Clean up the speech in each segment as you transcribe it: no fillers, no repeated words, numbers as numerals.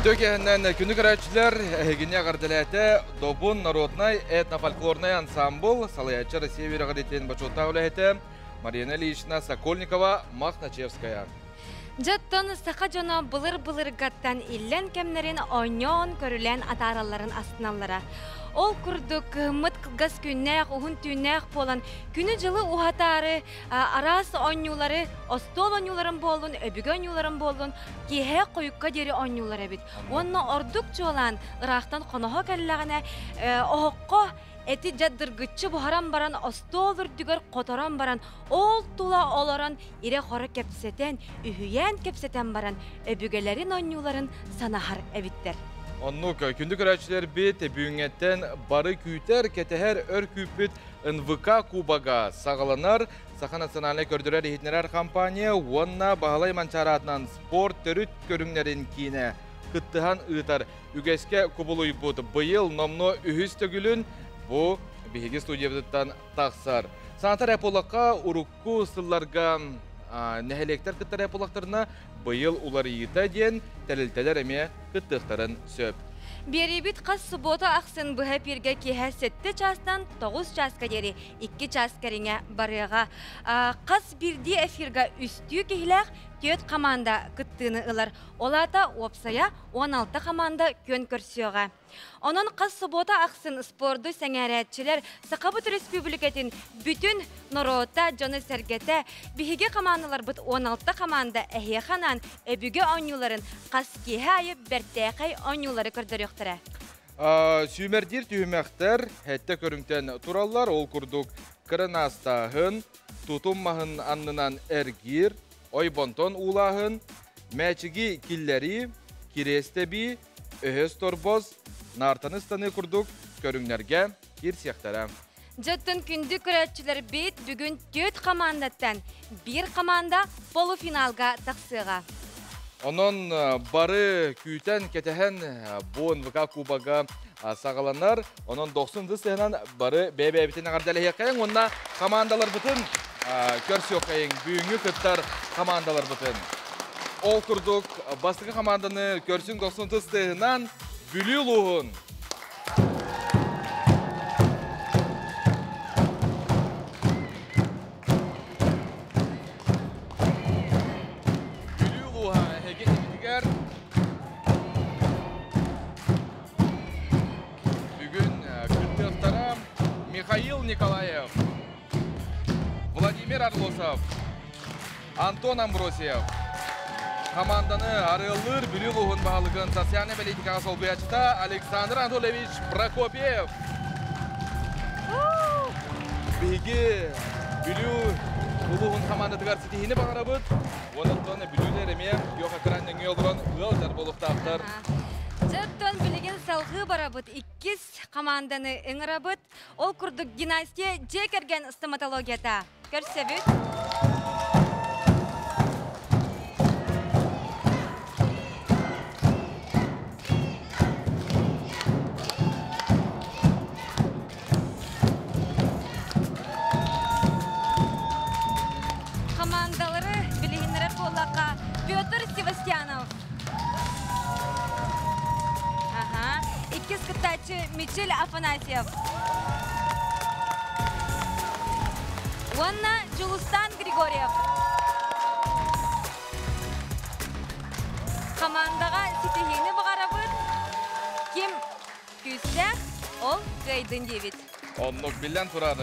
Үтүө киэһэннэн күнү көрөөччүлэр эһигини эҕэрдэлээтэ Добун народнай этнофольклорнай ансамбл салайааччы Россия үөрэҕириитин бочуоттаах үлэһитэ Марина Ильична Сокольникова Махначевская. Дьоттон саха дьоно былыр-былыргаттан иллэн кэмнэрин оонньоон-көрүлээн атааралларын астыналлара. Ол курдук кыһыммыт кылгас күннээх, уһун түүннээх буолан күнү-дьылы уһатаары араас оонньуулары, остуол оонньууларын буоллун, өбүгэ оонньууларын буоллун, киэһэ хойукка диэри оонньуулар эбит. Уонна ордук чуолаан ыраахтан хоноһо кэллэҕинэ оһоххо эти дьаддыргыччы буһаран баран остуол үрдүгэр хоторон баран ол тула олорон ирэ-хоро кэпсэтэн, үһүйээн кэпсэтэн баран өбүгэлэрин оонньууларын санаһар эбиттэр. Оннук күндү көрөөччүлэрбит бүгүҥҥэттэн бары күүтэр, кэтэһэр өр күүппүт НВК Кубога саҕаланар. Саха национальнай көрдөрөр-иһитиннэрэр компания уонна Баһылай Манчаары аатынан спорт төрүт көрүҥнэрин киинэ кыттыһан ыытар үгэскэ кубулуйбут. Быйыл номнуо үһүс төгүлүн бу биһиги студиябытыттан тахсар. Санатар эполакка урукку сылларга нэһилиэктэр кыттар эполактарына быйыл уларыйыыта диэн тэрилтэлэр эмиэ кыттыахтарын сөп. Биэриибит хас суббота ахсын быһа эпииргэ киэһэ 7 чаастан 9 чааска диэри 2 чаас кэриҥэ барыаҕа. Хас биирдии эфирга үстүү киһилээх түөрт команда кыттыыны ылар. Ол аата уопсайа 16 команда күөн көрсүөҕэ. Онон хас субуота ахсын спорду сэҥээрээччилэр Сахабыт Өрөспүүбүлүкэтин бүтүн норуота, дьоно-сэргэтэ, биһиги хамаандаларбыт 16 хамаанда эһиэхэ анаан өбүгэ оонньууларын хас киэһэ аайы бэртээхэй оонньуулары көрдөрүөхтэрэ. Сүүмэрдиир түһүмэхтэр сэттэ көрүҥтэн тураллар. Ол курдук кырынаастааһын, тутум маһын аннынан эргиир, ойбонтон уулааһын, мээчиги киллэрии, кириэс тэбии, өһөс торбос, наартаны ыстаныы курдук көрүҥнэргэ киирсиэхтэрэ. Дьоттон күндү көрөөччүлэрбит бүгүн түөрт командаттан биир команда полуфиналга тахсыаҕа. Онон бары күүтэн, кэтэһэн бу НВК Кубога саҕаланар. Онон дохсун сыһынан бары бэйэ-бэйэбитин эҕэрдэлэһиэххэйиҥ уонна командаларбытын көрсүөххэйиҥ, бүгүҥҥү кыттар командаларбытын. Ол курдук бастакы команданы көрсүҥ дохсун тыс тыаһынан Бүлүү улууһун Бүлүү улууһа эһиги иннигитигэр Бүгүн кыттыахтара Михаил Николаев, Владимир Орлосов, Антон Амбросьев. Команданы арыаллыыр Бүлүү улууһун баһылыгын социальнай политикаҕа солбуйааччыта Александр Анатольевич Прокопьев. Биһиги Бүлүү улууһун командатыгар ситиһиини баҕарабыт. Уонна Бүлүүлэр эмиэ күөх экран нөҥүө олорон ыал дьар буолуохтаахтар. Дьоттон билигин салҕыы барабыт. Иккис команданы ыҥырабыт. Ол курдук династия дьиэ кэргэн стоматологията. Көрсөбүт. Командалары билиһиннэрэр буоллахха Петр Севастьянов. Ага. Иккис кыттааччы Мичил Афанасьев. Уонна Дьулустан Григорьев. Командаҕа ситиһиини баҕарабыт. Ким күүстээх, ол кыайдын диэбит. Оннук биллэн турар.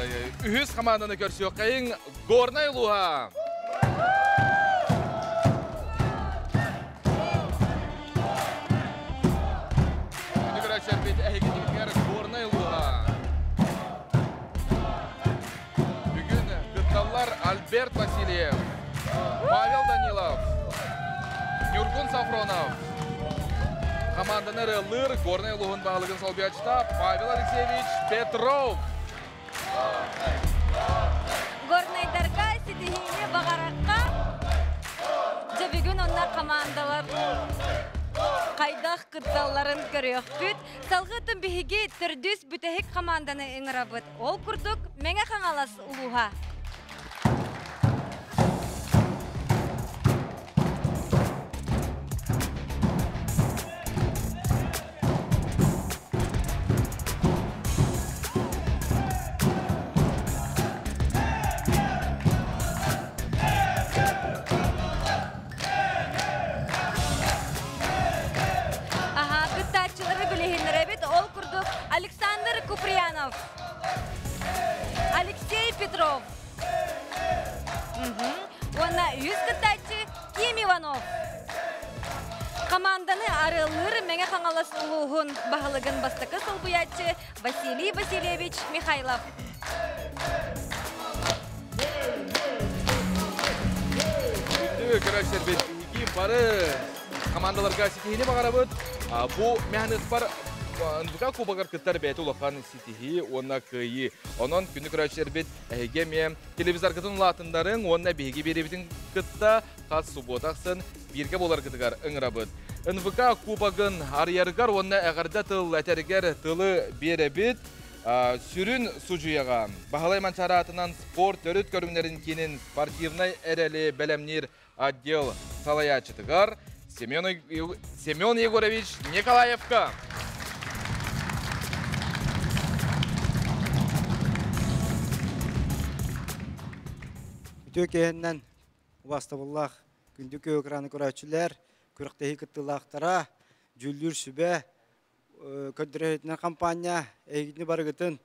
Үһүс команданы көрсүөххэйиҥ Горнай улууһа. Күнү көрөөччүлэрбит эһигитигэр Горнай улууһа. Бүгүн кытталлар Альберт Васильев, Павел Данилов, Ньургун Сафронов. Команданы ырыаллыыр Горнай улууһун баһылыгын солбуйааччыта Павел Алексеевич Петров. Горнайдарга ситиһиини баҕарахха дьэ бүгүн онно командалар хайдах кытталларын көрүөхпүт. Салгыы биһиги төрдүс бүтэһик команданы ыҥырабыт. Ол курдук Мэҥэ Хаҥалас улууһа. Иванов. Команданы арыаллыыр Мэҥэ Хаҥалас улууһун баһылыгын бастакы солбуйааччы Василий Васильевич Михайлов. Күндү көрөөччүлэрбит, биһиги бары командаларга ситиһиини баҕарабыт. Бу мэханыспар НВК Кубогар кыттар бэйэтэ улахан ситиһии уонна кыайыы. Онон күндү көрөөччүлэрбит, эһиги эмиэ телевизоргытын улаатыннарыҥ уонна биһиги биэриибитин кытта хас субуота ахсын бииргэ буоларгытыгар ыҥырабыт. НВК Кубогын арыйарыгар уонна эҕэрдэ тыл этэригэр тылы биэрэбит. Сүрүн судьуйаҕа Баһылай Манчаары аатынан спорт төрүт көрүҥнэрин киинин спортивнай эрэли бэлэмниир отдел салайааччытыгар Семен, Семен Егорович Николаевка. Үтүө киһиннэн убастабыллаах күндү экраны көрөөччүлэр, күрэхтэһии кыттыылаахтара, дьүүллүүр сүбэ, көрдөрөһүтүнэн хампаанньа эһигини барыгытын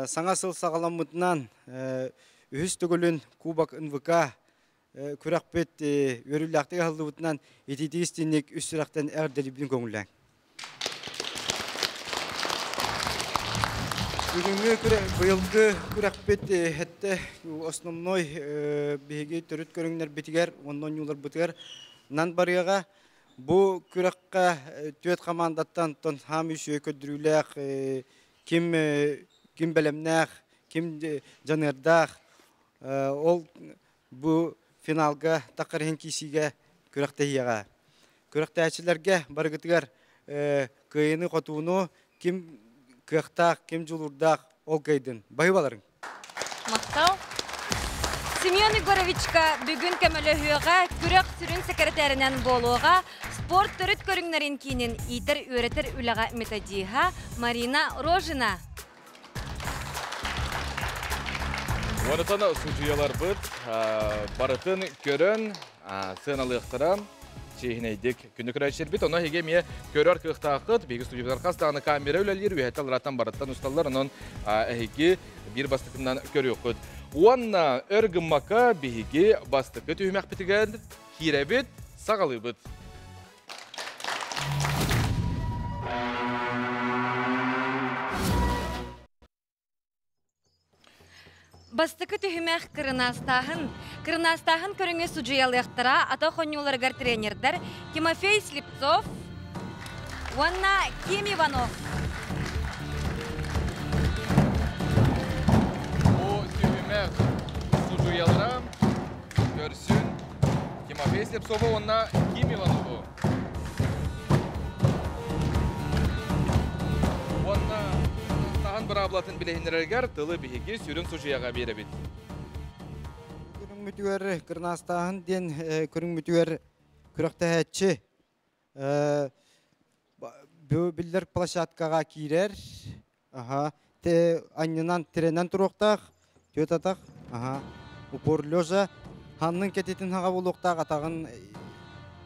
саҥа сыл саҕаламмытынан үһүс төгүлүн Кубок НВК күрэхпит үөрүүлээхтик аһыллыбытынан итиитик истинник үс сүрэхтэн эҕэрдэлиибин көҥүллээҥ. Бүгүҥҥү быйылгы күрэхпит хэттэ основной биһиги төрүт көрүҥнэрбитигэр уонна оонньууларбытыгар нан барыаҕа. Бу күрэххэ түөрт хамаандаттан хаам үсүө көрдөрүүлээх ким ким бэлэмнээх, ким дьаныардаах ол бу финалга таххар иһин киисиигэ күрэхтэһиэҕэ. Күрэхтээччилэргэ барыгытыгар кыайыны-хотууну ким кыахтаах, ким дьулуурдаах ол кыайдын. Баһыыбаларыҥ! Махтал. Семен Егоровичка бүгүн көмөлөһүөҕэ, күрэх сүрүн сэкирэтээринэн буолуоҕа спорт төрүт көрүҥнэрин киинин иитэр-үөрэтэр үлэҕэ методиһа Марина Рожина. Уонатан судьуйаларбыт барытын көрөн сыаналыахтара чиэһинэйдик күнү көрөөччүлэрбит онно эһиги эмиэ көрөр кыахтааххыт биһиги студиябытыгар хас даҕаны камера үлэлиир үөһэттэн аллараттан барыттан усталлар онон эһиги биир бастакынан көрүөххүт уонна өр гыммакка биһиги бастакы түһүмэхпитигэр киирэбит саҕалыыбыт. Бастакы түһүмэх кырынаастааһын. Кырынаастааһын көрүҥү судьуйалыахтара ата хонньууларыгар тренердэр Тимофей Слепцов уонна Ким Иванов. Бу түһүмэх судьуйалара көрсүн Тимофей Слепцову уонна Ким Иванову. Уонна таһын быраабылатын билиһиннэрэргэр тылы биһиги сүрүн судьуйаҕа биэрэбит. Көрүҥмүтүгэр кырнаастааһын диэн көрүҥмүтүгэр күрэхтэһээччи биллэр площадкаҕа киирэр. Аха. Те анньынан тирэнэн туруохтаах. Түөрт атах. Аха. Упор лежа. Ханнын кэтитин хаҕа буолуохтаах атаҕын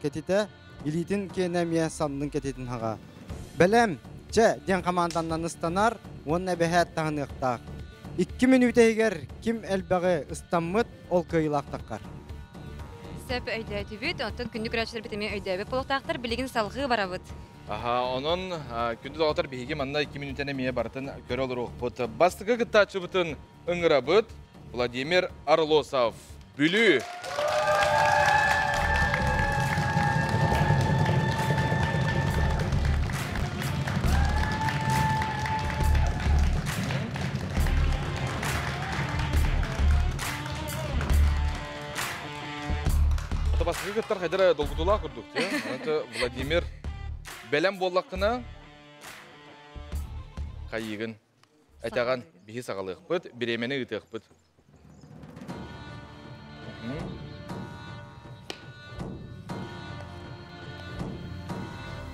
кэтитэ. Илиитин киэнэ эмиэ саннын кэтитин хаҕа. Бэлэм, чэ, диэн хамаанданнан ыстанар уонна эбэһээт таһыныахтаах. 2 мүнүүтэ иһигэр ким элбэҕи ыстаммыт, ол кыайыылаах таххар. Сөп өйдөөтүбүт, оттон күндү көрөөччүлэрбит эмиэ өйдөөбүт буолуохтаахтар. Билигин салҕыы барабыт. Аха, онон күндү доҕоттор биһиги манна 2 мүнүүтэн эмиэ барытын көрө олоруохпут. Бастакы кыттааччыбытын ыҥырабыт Владимир Орлосов. Бүлүү. Бастакы кыттар хайдара долгутуулаах курдук. Владимир бэлэм буоллаххына хайыыгын этэҕэн биһи саҕалыахпыт, бириэмэни ыытыахпыт.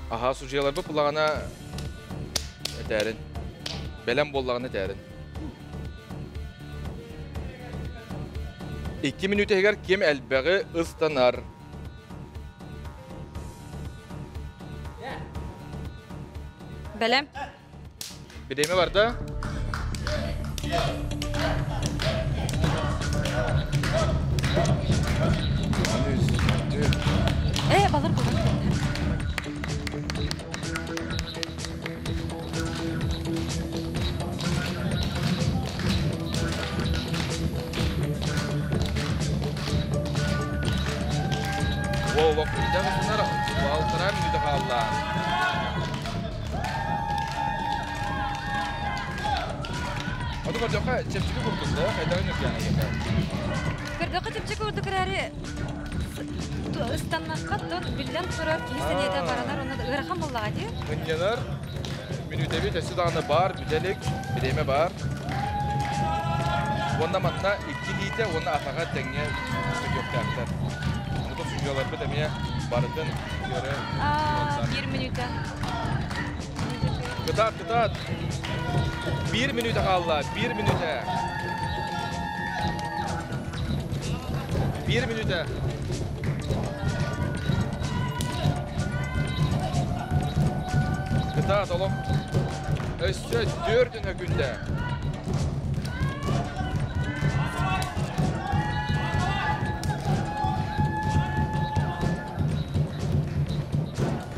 Аха, судьуйаларбыт булаҕына этээрин. Бэлэм буоллаҕына этээрин. 2 мүнүүтэ иһигэр ким элбэҕи ыстанар? Бэлэм. Бириэмэ барда. Ол үрдэх ысынар балтара мүнүүтэ хаалла. Ону көрдөххө чэпчэки курдук да, хайдаҕын үргээн эйиэхэ. Көрдөххө чэпчэки курдук эрээри ыстаннахха тон биллэн турар киһи сэниэтэ баранар онно ыарахан буоллаҕа дии. Ынньанар мүнүүтэбит өссө даҕаны баар, бүтэлик, бириэмэ баар. Уонна манна икки илиитэ уонна атаҕа тэҥҥэ көтүөхтээхтэр. Онута судьуйаларбыт эмиэ барытын көрө Биир мүнүүтэ. Кытаат, кытаат! Биир мүнүүтэ хаалла, биир мүнүүтэ. Биир мүнүүтэ. Кытаат, олох. Өссө төрдүн өкүндэ.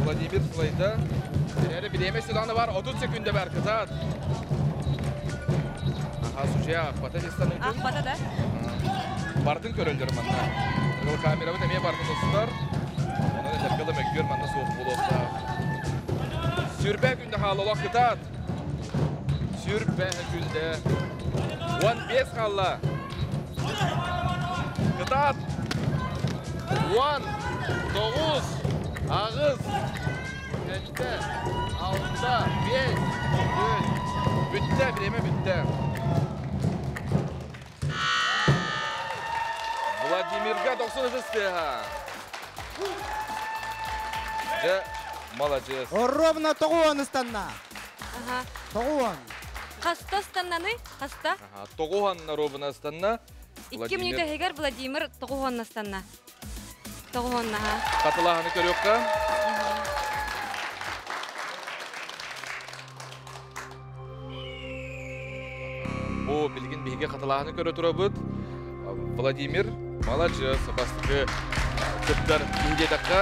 Владимир Слайда. Эрэ бириэмэ сыдааны бар, 30 секунда бар, кытаат. Аха, судья ахпата дистаныытын. Ахпата да? Бартын көрөллөр манна. Ыл камерабыт эмиэ бартын устар. Онон этэргэ да мөккүөр манна суох буолуохтаах. Сүрбэ күндэ хаалла, кытаат. Сүрбэ күндэ. 15 хаалла. Кытаат. 10, 9, 8, 7, 6, 5, 4. Бүттэ, бириэмэ бүттэ. Владимирга 90 тыаһа. Дьэ, молодец. Ровно тоҕуон ыстанна. Ага. Тоҕуон. Хаста ыстаннаны? Хаста? Тоҕуһан ровно ыстанна. Икки мүнүүтэ иһигэр Владимир тоҕуһуонна ыстанна. Тоҕуһуонна, ха. Хатылааһыны көрүөххэ. Бу билигин биһиги хатылааһыны көрө турабыт. Владимир маладьыас, бастакы кыттар киһи диэтэххэ,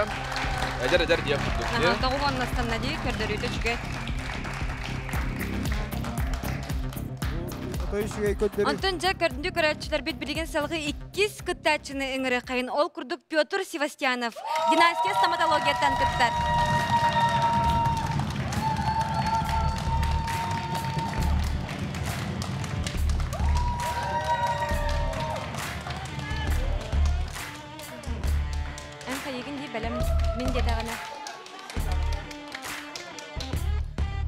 эдэр-эдэр диэх курдук. Тоҕуһуонна ыстанна дии, көрдөрүүтэ үчүгэй. Онтон дьэ көрдү көрөөччүлэрбит билигин салгыы иккис кыттааччыны ыҥырыаххайын. Ол курдук Петр Севастьянов династия стоматологияттан кыттар. Эн хайыгын дии бэлэм мин диэтэҕинэ.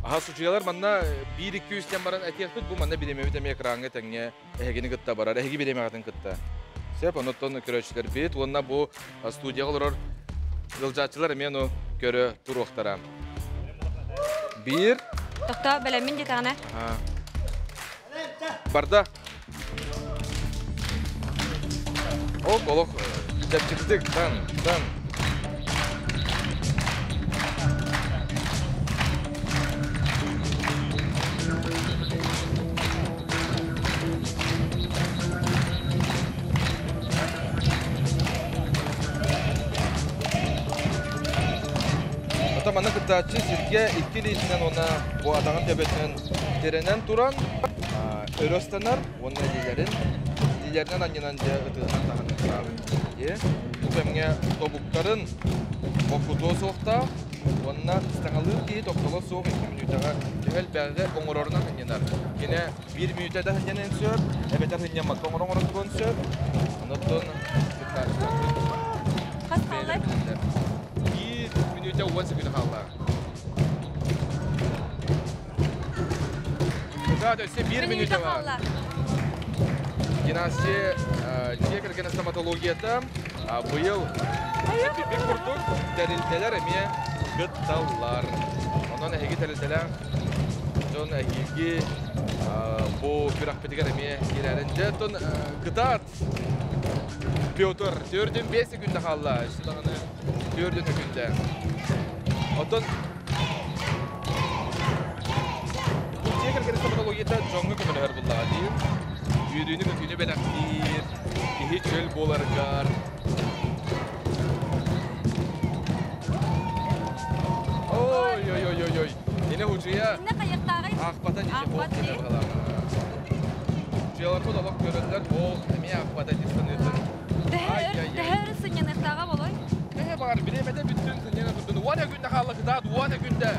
Аха судьуйалар манна биир-икки үстэн баран этиэхпит бу манна бириэмэбит эмиэ экраҥҥа тэҥҥэ эһигини кытта барар, эһиги бириэмэҕитин кытта. Сөп, онуттан көрөөччүлэрбит уонна бу студияҕа олорор ыалдьааччылар эмиэ ону көрө туруохтара. Биир. Тохтоо, бэлэммин диэтэҕинэ. Барда. Ок, олох чэпчэкитик, дан, дан. Ата манна кыттааччы сиргэ икки илиитинэн уонна бу атаҕын төбөтүнэн тирэнэн туран өрө ыстанар уонна илиилэрин илиилэринэн анньынан дьэ ытыһынан таһыныахтаах. Бу кэмҥэ тобуктарын боккутуо суохтаах уонна ыстаҥалыыр киһи тохтоло суох икки мүнүүтэҕэ төһө элбэҕи оҥорорунан анньынар. Кини биир мүнүүтэ да сынньаныан сөп, эбэтэр сынньаммакка оҥорон туруон сөп. Онон кыттааччыларбыт Хас хааллай? Биир мүнүүтэ 10 секунда хаалла. Да, то есть биир мүнүүтэ бар. Династия дьиэ кэргэн стоматологията быйыл эпипик курдук тэрилтэлэр эмиэ кытталлар. Онон эһиги тэрилтэлэр дьон эһиги бу күрэхпитигэр эмиэ киирэрин. Дьэ, оттон кытаат Петр төрдүн 5 секунда хаалла. Өссө даҕаны төрдүн өкүндэ. Оттон бу дьиэ кэргэн стоматологията дьоҥҥо көмөлөһөр буллаҕа дии. Үөрүүнү-көтүүнү бэлэхтиир, киһи чөл буоларыгар. Ой, ой, ой, ой, ой. Ини хучуйа Инне хайыктааҕый? аахпата дии Аахпат дии. Хучуйаларбыт олох көрөллөр, ол эмиэ аахпата дии саныытын. Төһө өр сынньаныахтааҕа болой? Төһө Бар, бириэмэтэ бүттүн сынньана турдун. Уон күндэ хаалла кытаат, 10 күндэ.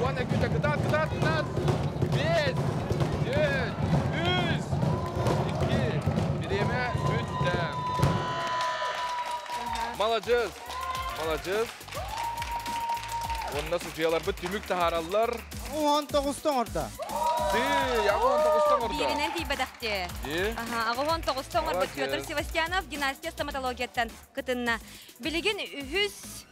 10 күндэ кытаат, кытаат, кытаат. Бес, төрт, үс, икки. Бириэмэ бүттэ. Маладьыас, маладьыас. Онно судьуйаларбыт түмүк таһаараллар. 19 оҥордо. Ты, 89 оҥордо. Бииринэн тиийбэтэхтэ. Ди. Аха, 89 оҥорбут Молодец. Петр Севастьянов династия стоматологияттан кытынна. Билигин үһүс.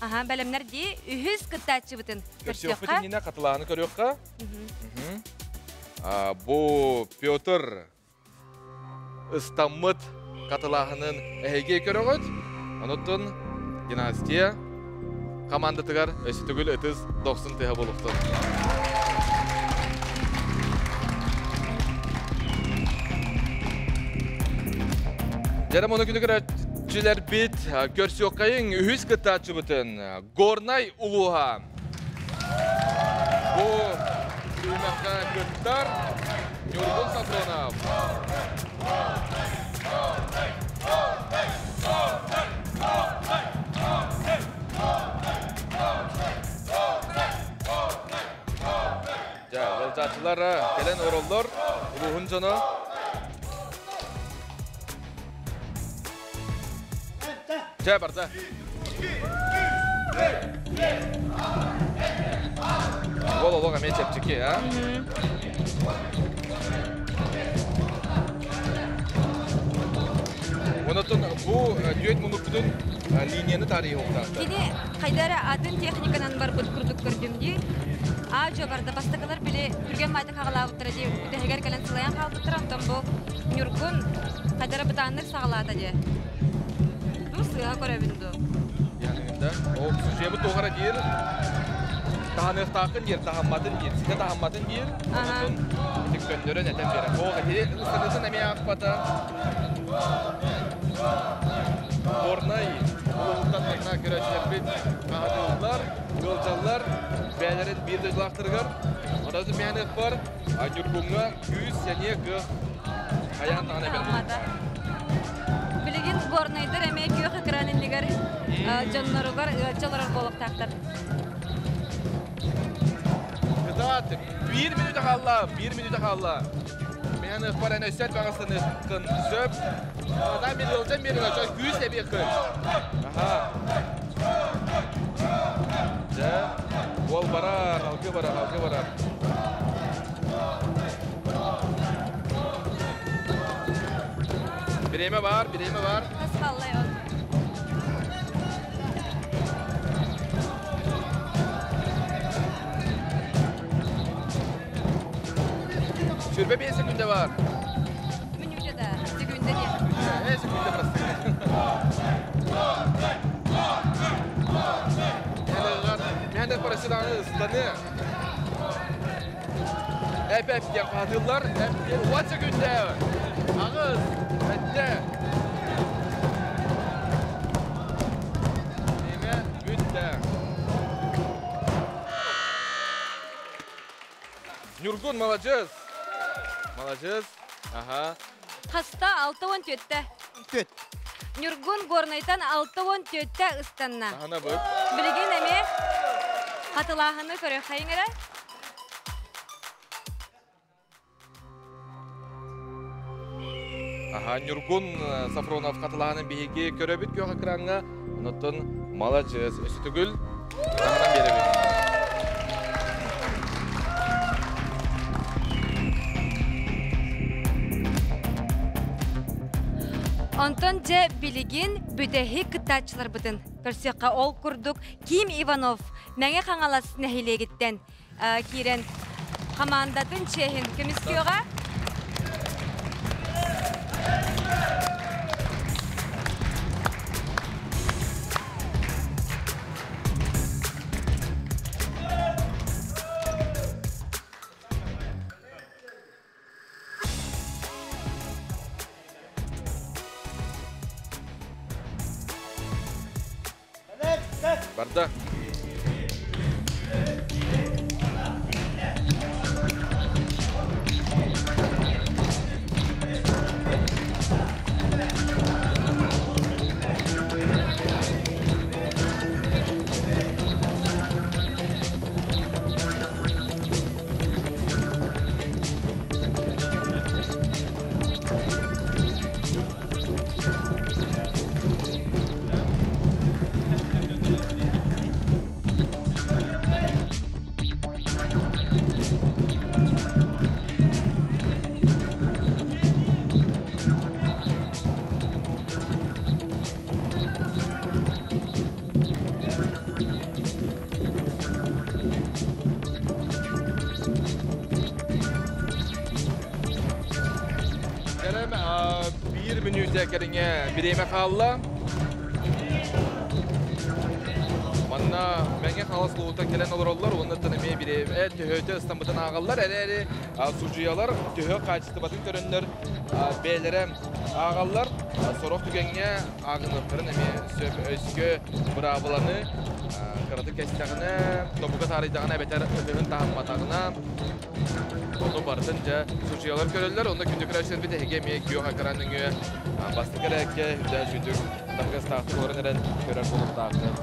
Аха, бэлэмнэр дии. Үһүс кыттааччыбытын Көрсүөхпүт көрсүөххэ. иннинэ хатылааны көрүөххэ. Бу Петр ыстаммыт хатылааһынын эһиги көрөҕүт. Онуттун династия командатыгар өссө төгүл ытыс дохсун тыаһа буолуохтун. Дьэ мону күнү көрөөччүлэрбит көрсүөххэйиҥ үһүс кыттааччыбытын Горнай улууһа. Бу түһүмэххэ кыттар Ньургун Сафронов. Дьэ, ыалдьааччылар кэлэн олороллор, улууһун дьоно. Дьэ, барда. Ол олох эмиэ чэпчэки, а? Онотон бу түөрт муннукпутун линияны таарыйыахтаахтар. Кини хайдара атын техниканан барбыт курдук көрдүм дии. Аа жо барда бастакылар били түргэн баҕайытык хаҕалаабыттара дии. Бүтэһигэр кэлэн сылайан хаалбыттара, онтон бу Ньургун хайдара бытааннык саҕалаата дии. Ду сыыһа көрөбүн дуу. Яныгында. Ол судьуйабыт туохара диир. Таһаныахтааххын диир, таһамматын диир, ситэ таһамматын диир. Онотун ити көннөрөн этэн биэрэр. Ол ити ыстатыытын эмиэ аахпата. Горнай улууһуттан манна көрөөччүлэрбит хаһытыыллар, ыалдьаллар, бэйэлэрин биир дойдулаахтарыгар. Онотун мээнэ бар, Ньургуҥҥа күүс, сэниэ, кыах хайаан даҕаны эбэр. Таһаммата. Билигин горнайдар эмиэ күөх экран иннигэр дьонноругар ыалдьа олорор буолуохтаахтар. Кытаат, 1 мүнүүтэ хаалла, 1 мүнүүтэ хаалла. Мен бар эн өссө баҕастаныаххын сөп. Ата мен ыалдьан биэрин очо күүс эбиэххин. Аха. Дьэ, уол барар, алгы барар, алгы барар. Бириэмэ бар, бириэмэ бар. Хас хааллай ол? 25 секунда бар. Мүнүүтэ да, секунда дии. Секунда просто. Мен парасыданы ыстаны. Эп эп диэн хаһыыллар, эп диэн 10 секунда. Аҕыс, сэттэ. Бириэмэ бүттэ. Ньургун, молодец. Молодец. Ага. Хаста 64-тэ. Төт. Ньургун Горнайтан 64-тэ ыстанна. Ана быт. Билигин эмиэ хатылааһыны көрүөххэйиҥ эрэ. Аха, Ньургун Сафронов хатылааһынын биһиги көрөбүт күөх экраҥҥа. Онотон молодец. Өссө төгүл таһынан биэрэбит. Онтон дьэ билигин бүтэһик кыттааччыларбытын көрсүөххэ. Ол курдук Ким Иванов Мэҥэ Хаҥалас нэһилиэгиттэн киирэн командатын чиэһин көмүскүөҕэ. Барда. кэриҥэ бириэмэ хаалла. Манна Мэҥэ Хаҥалас улууһуттан кэлэн олороллор уонна эмиэ бириэмэ төһөтө ыстаммытын ааҕаллар эрээри судьуйалар төһө хаачыстыбатын көрөннөр бэйэлэрэ ааҕаллар. Сорох түгэҥҥэ ааҕыныахтарын эмиэ сөп өскө быраабыланы кыратык кэстэҕинэ, тобуга таарыйдаҕына эбэтэр ытыһын таһымматаҕына ону барытын дьэ судьуйалар көрөллөр. Онно күндү көрөөччүлэрбит эһиги эмиэ күөх экран нөҥүө бастакы эрээккэ үрдээх үчүгдүк табыгастаахтык олорон эрэн көрөр буолуохтааххыт.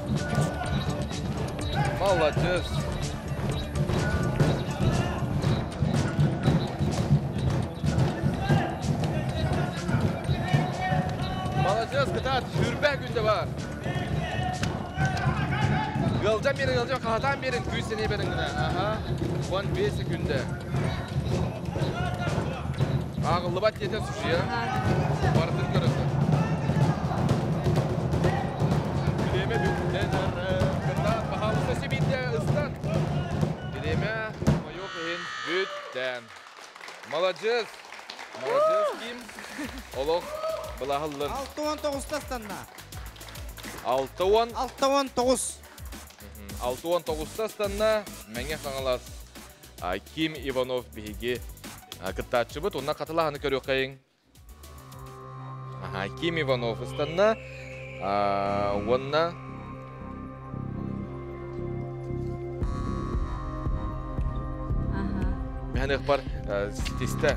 Маладьыас! Маладьыас, кытаат, сүрбэ күндэ бар. Ыалдьан биэрин, ыалдьан хаһатаан биэрин, күүс сэниэ берин гына. Аха, 15 секунда. Ааҕыллыбат диэтэ судьуйа. Барытын көрөсүн. Бириэмэ бүттэ. Кытаат, пожалуйста, сибиирде ыстан. Бириэмэ, хомойуох иһин бүттэ. Маладьыас! Маладьыас ким? Олох былаһыллын. 69 станна. 60 69. 69 станна Мэҥэ Хаҥалас Ким Иванов биһиги кыттааччыбыт. Онна хатылаһаны көрүөххэйиҥ. Ким Иванов ыстанна уонна Мэһэн ситистэ.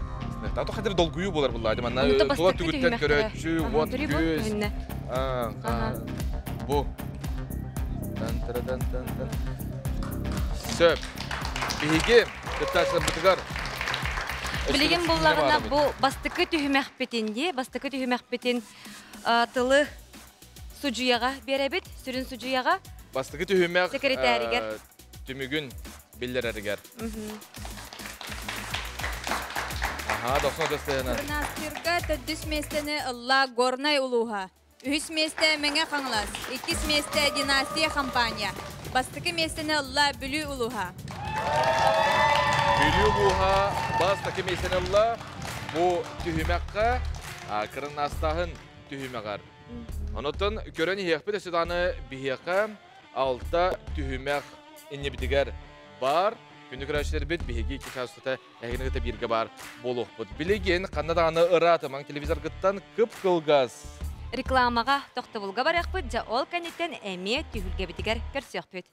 Тато хатыр долгуйуу болар булла. Манна тула түгүттэн көрөөччү, уот күс. Бу. Тан тан тан. Сөп. Биһиги кыттааччыларбытыгар Билигин буллаҕына бу бастакы түһүмэхпитин дии, бастакы түһүмэхпитин тылы судьуйаҕа биэрэбит, сүрүн судьуйаҕа. Бастакы түһүмэх секретаригэр түмүгүн биллэрэригэр. Аха, дохсон төстөйөнө. Кырнаастыырга төрдүс миэстэни ылла Горнай улууһа. Үһүс миэстэ Мэҥэ Хаҥалас, иккис миэстэ Династия компания. Бастакы миэстэни ылла Бүлүү улууһа. Бүлүү улууһа бастакы миэстэни ылла. Бу түһүмэххэ кырыннаастааһын түһүмэҕэр. Онотон көрөн иһиэхпит өссө даҕаны биһиэхэ алта түһүмэх иннибитигэр бар. Күндү көрөөччүлэрбит биһиги икки чаас устата эһигини кытта бииргэ баар буолуохпут. Билигин ханна даҕаны ыраатымаҥ телевизоргыттан кып-кылгас рекламаҕа тохтобулга барыахпыт, дьэ ол кэнниттэн эмиэ түһүлгэбитигэр көрсүөхпүт.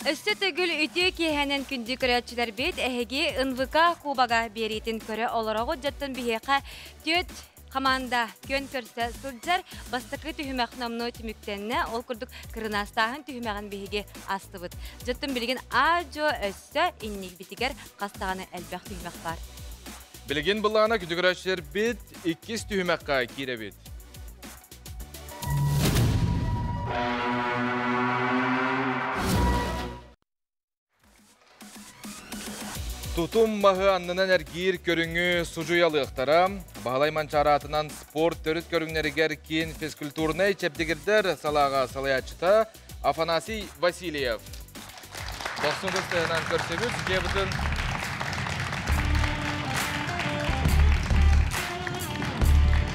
Өссө төгүл үтүө киэһэнэн күндү көрөөччүлэрбит эһиги НВК Кубога биэриитин көрө олороҕут дьоттон биһиэхэ түөрт команда күөн көрсө сылдьар бастакы түһүмэх номнуо түмүктэннэ. Ол курдук кырынаастааһын түһүмэҕин биһиги астыбыт. Дьоттон билигин аа-дьуо өссө инникбитигэр хас даҕаны элбэх түһүмэх бар. Билигин былаана күндү көрөөччүлэрбит иккис түһүмэххэ киирэбит. Тутум маһы аннынан эргиир көрүҥү судьуйалыахтара. Баһылай Манчаары аатынан спорт төрүт көрүҥнэригэр киин физкультурнай чэбдигирдэр салааҕа салайааччыта Афанасий Васильев. Дохсун ытыс көрсөбүт, судьуйабытын.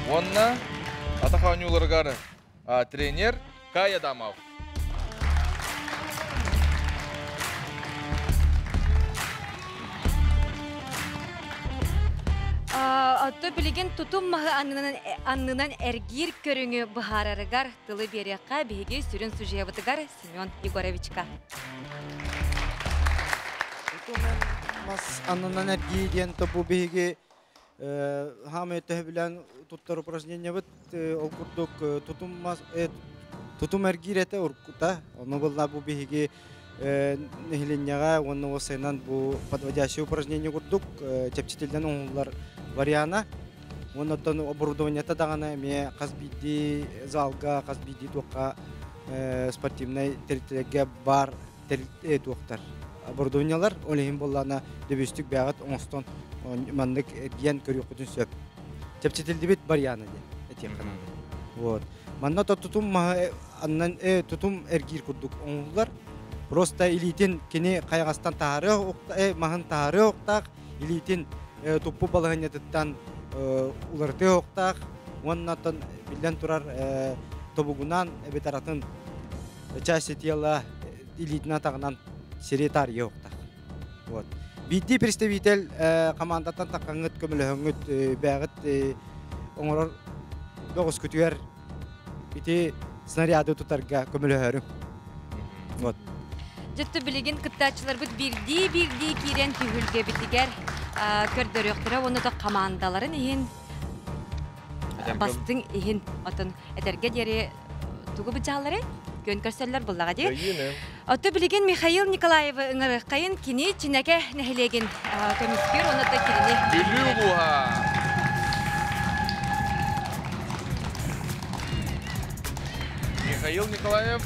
Уонна атах оонньууларыгар тренер Кай Адамов. Отто билигин тутум маһы аннынан эргиир көрүҥү быһаарарыгар тылы биэриэххэ биһиги сүрүн судьуйабытыгар Семен Егоровичка. Тутум мас аннынан эргии диэн бу биһиги хаамай төһө туттар упражнениябыт ол курдук тутум мас тутум эргиир этэ уруккута. Ону булла бу биһиги нэһилиэнньэҕэ уонна осайынан бу подводящее упражнение курдук чэпчэтиллэн оҥоһуллар вариана. Оннотон оборудованиета даҕаны эмиэ хас биирдии залга, хас биирдии туохха спортивнай тэрилтэлэргэ бар туохтар оборудованиялар ол иһин буоллаана дөбүстүк бэҕэт оҥостон маннык эргийэн көрүөхпүтүн сөп. Чэпчэтилдибит вариана диэн этиэххэ. Вот. Манна тутум маһы аннан тутум эргиир курдук оҥоһуллар. Просто илиитин кини хайаҕастан таһаарыах маһын таһаарыах илиитин туппу балаһыанньатыттан уларытыах уохтаах уонна оттон биллэн турар тобугунан эбэтэр атын части тела илиитин атаҕынан сири таарыйа уохтаах. Вот. Биирдии представитель командаттан таххаҥҥыт көмөлөһөҥҥүт бэйэҕит оҥорор бөҕүскүтүгэр ити снаряды тутарга көмөлөһөрүм. Вот. Дьэ билигин кыттааччыларбыт биирдии-биирдии киирэн түһүлгэбитигэр көрдөрүөхтэрэ уонна да командаларын иһин бастыҥ иһин отон этэргэ диэри тугу быдьааллары күөн көрсөллөр буллаҕа дии. Отто билигин Михаил Николаевы ыҥырыаххайын кини Чинэкэ нэһилиэгин көмүскүүр уонна да кинини Бүлүү улууһа. Михаил Николаев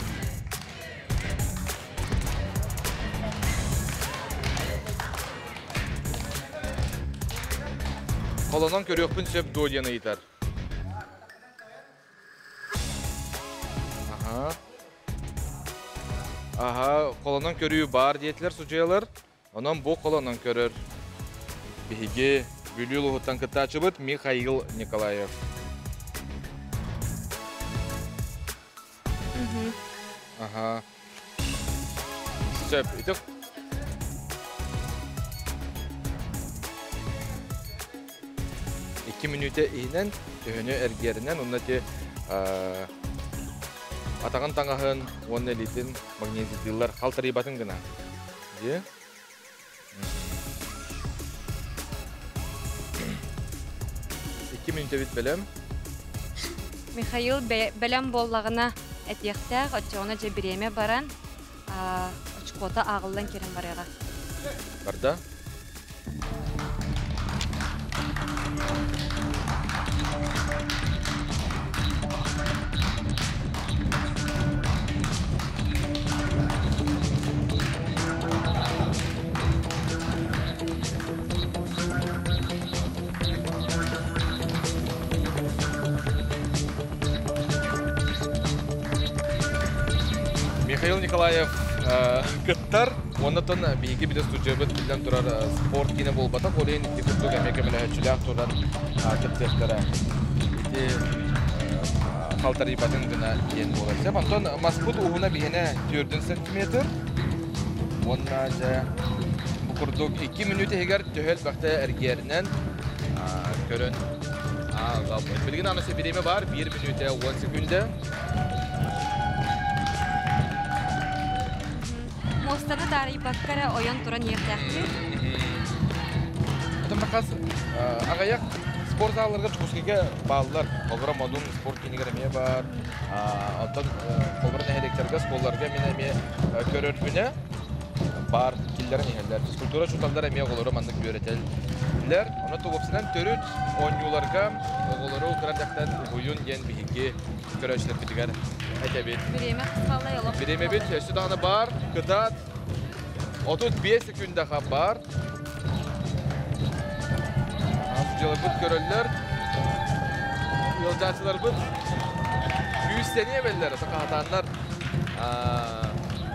Холонон көрүөхпүн сөп дуо диэн ыйытар. Аха. Аха, холонон көрүү баар диэтилэр судьуйалар. Онон бу холонон көрөр биһиги Бүлүү улууһуттан кыттааччыбыт Михаил Николаев. Аха. Сөп. Ити икки мүнүүтэ иһинэн төһөнү эргиэринэн уонна ити атаҕын таҥаһын уонна илиитин магнезидыыллар халтарыйбатын гына. Дии. Икки мүнүүтэбит бэлэм. Михаил бэлэм буоллаҕына этиэхтээх, оччоҕуна дьэ бириэмэ баран, очкота ааҕыллан киирэн барыаҕа. Барда. Михаил Николаев кыттар. Оннотон биһиги билэ студиябыт биллэн турар спорт киинэ буолбатах, ол иһин ити курдук эмиэ көмөлөһөөччүлээх туран кыттыахтара. Ити халтарыйбатын гына диэн буолар. Сөп, онтон маспыт уһуна биһиэнэ 4 сантиметр. Уонна дьэ бу курдук 2 мүнүүт иһигэр төһө элбэхтэ эргиэринэн көрөн ааҕабыт. Билигин аны бириэмэ баар, 1 мүнүүтэ 10 секүндэ. Муостаны таарыйбакка эрэ ойон туран иэхтээхтиир. Отон бакас аҕыйах спорт залларга Чукускайга бааллар. Холобура Модун спорт киинигэр эмиэ баар. Оттон холобура нэһилиэктэргэ, школларга мин эмиэ көрөрбүнэ баар киллэрэн иһэллэр. Физкультура учууталлара эмиэ оҕолору маннык үөрэтэллэр. Онон тугупсынан төрүт оонньууларга оҕолору кыра дьахтан уһуйун диэн биһиги көрөөччүлэрбитигэр этэбит. Бириэмэ халай олох. Бириэмэбит өссө даҕаны баар. Кытаат 35 секунда баар. Судьяларбыт көрөллөр. Ыалдьааччыларбыт күүстэниэ эбэллэр. Сахаһатааннар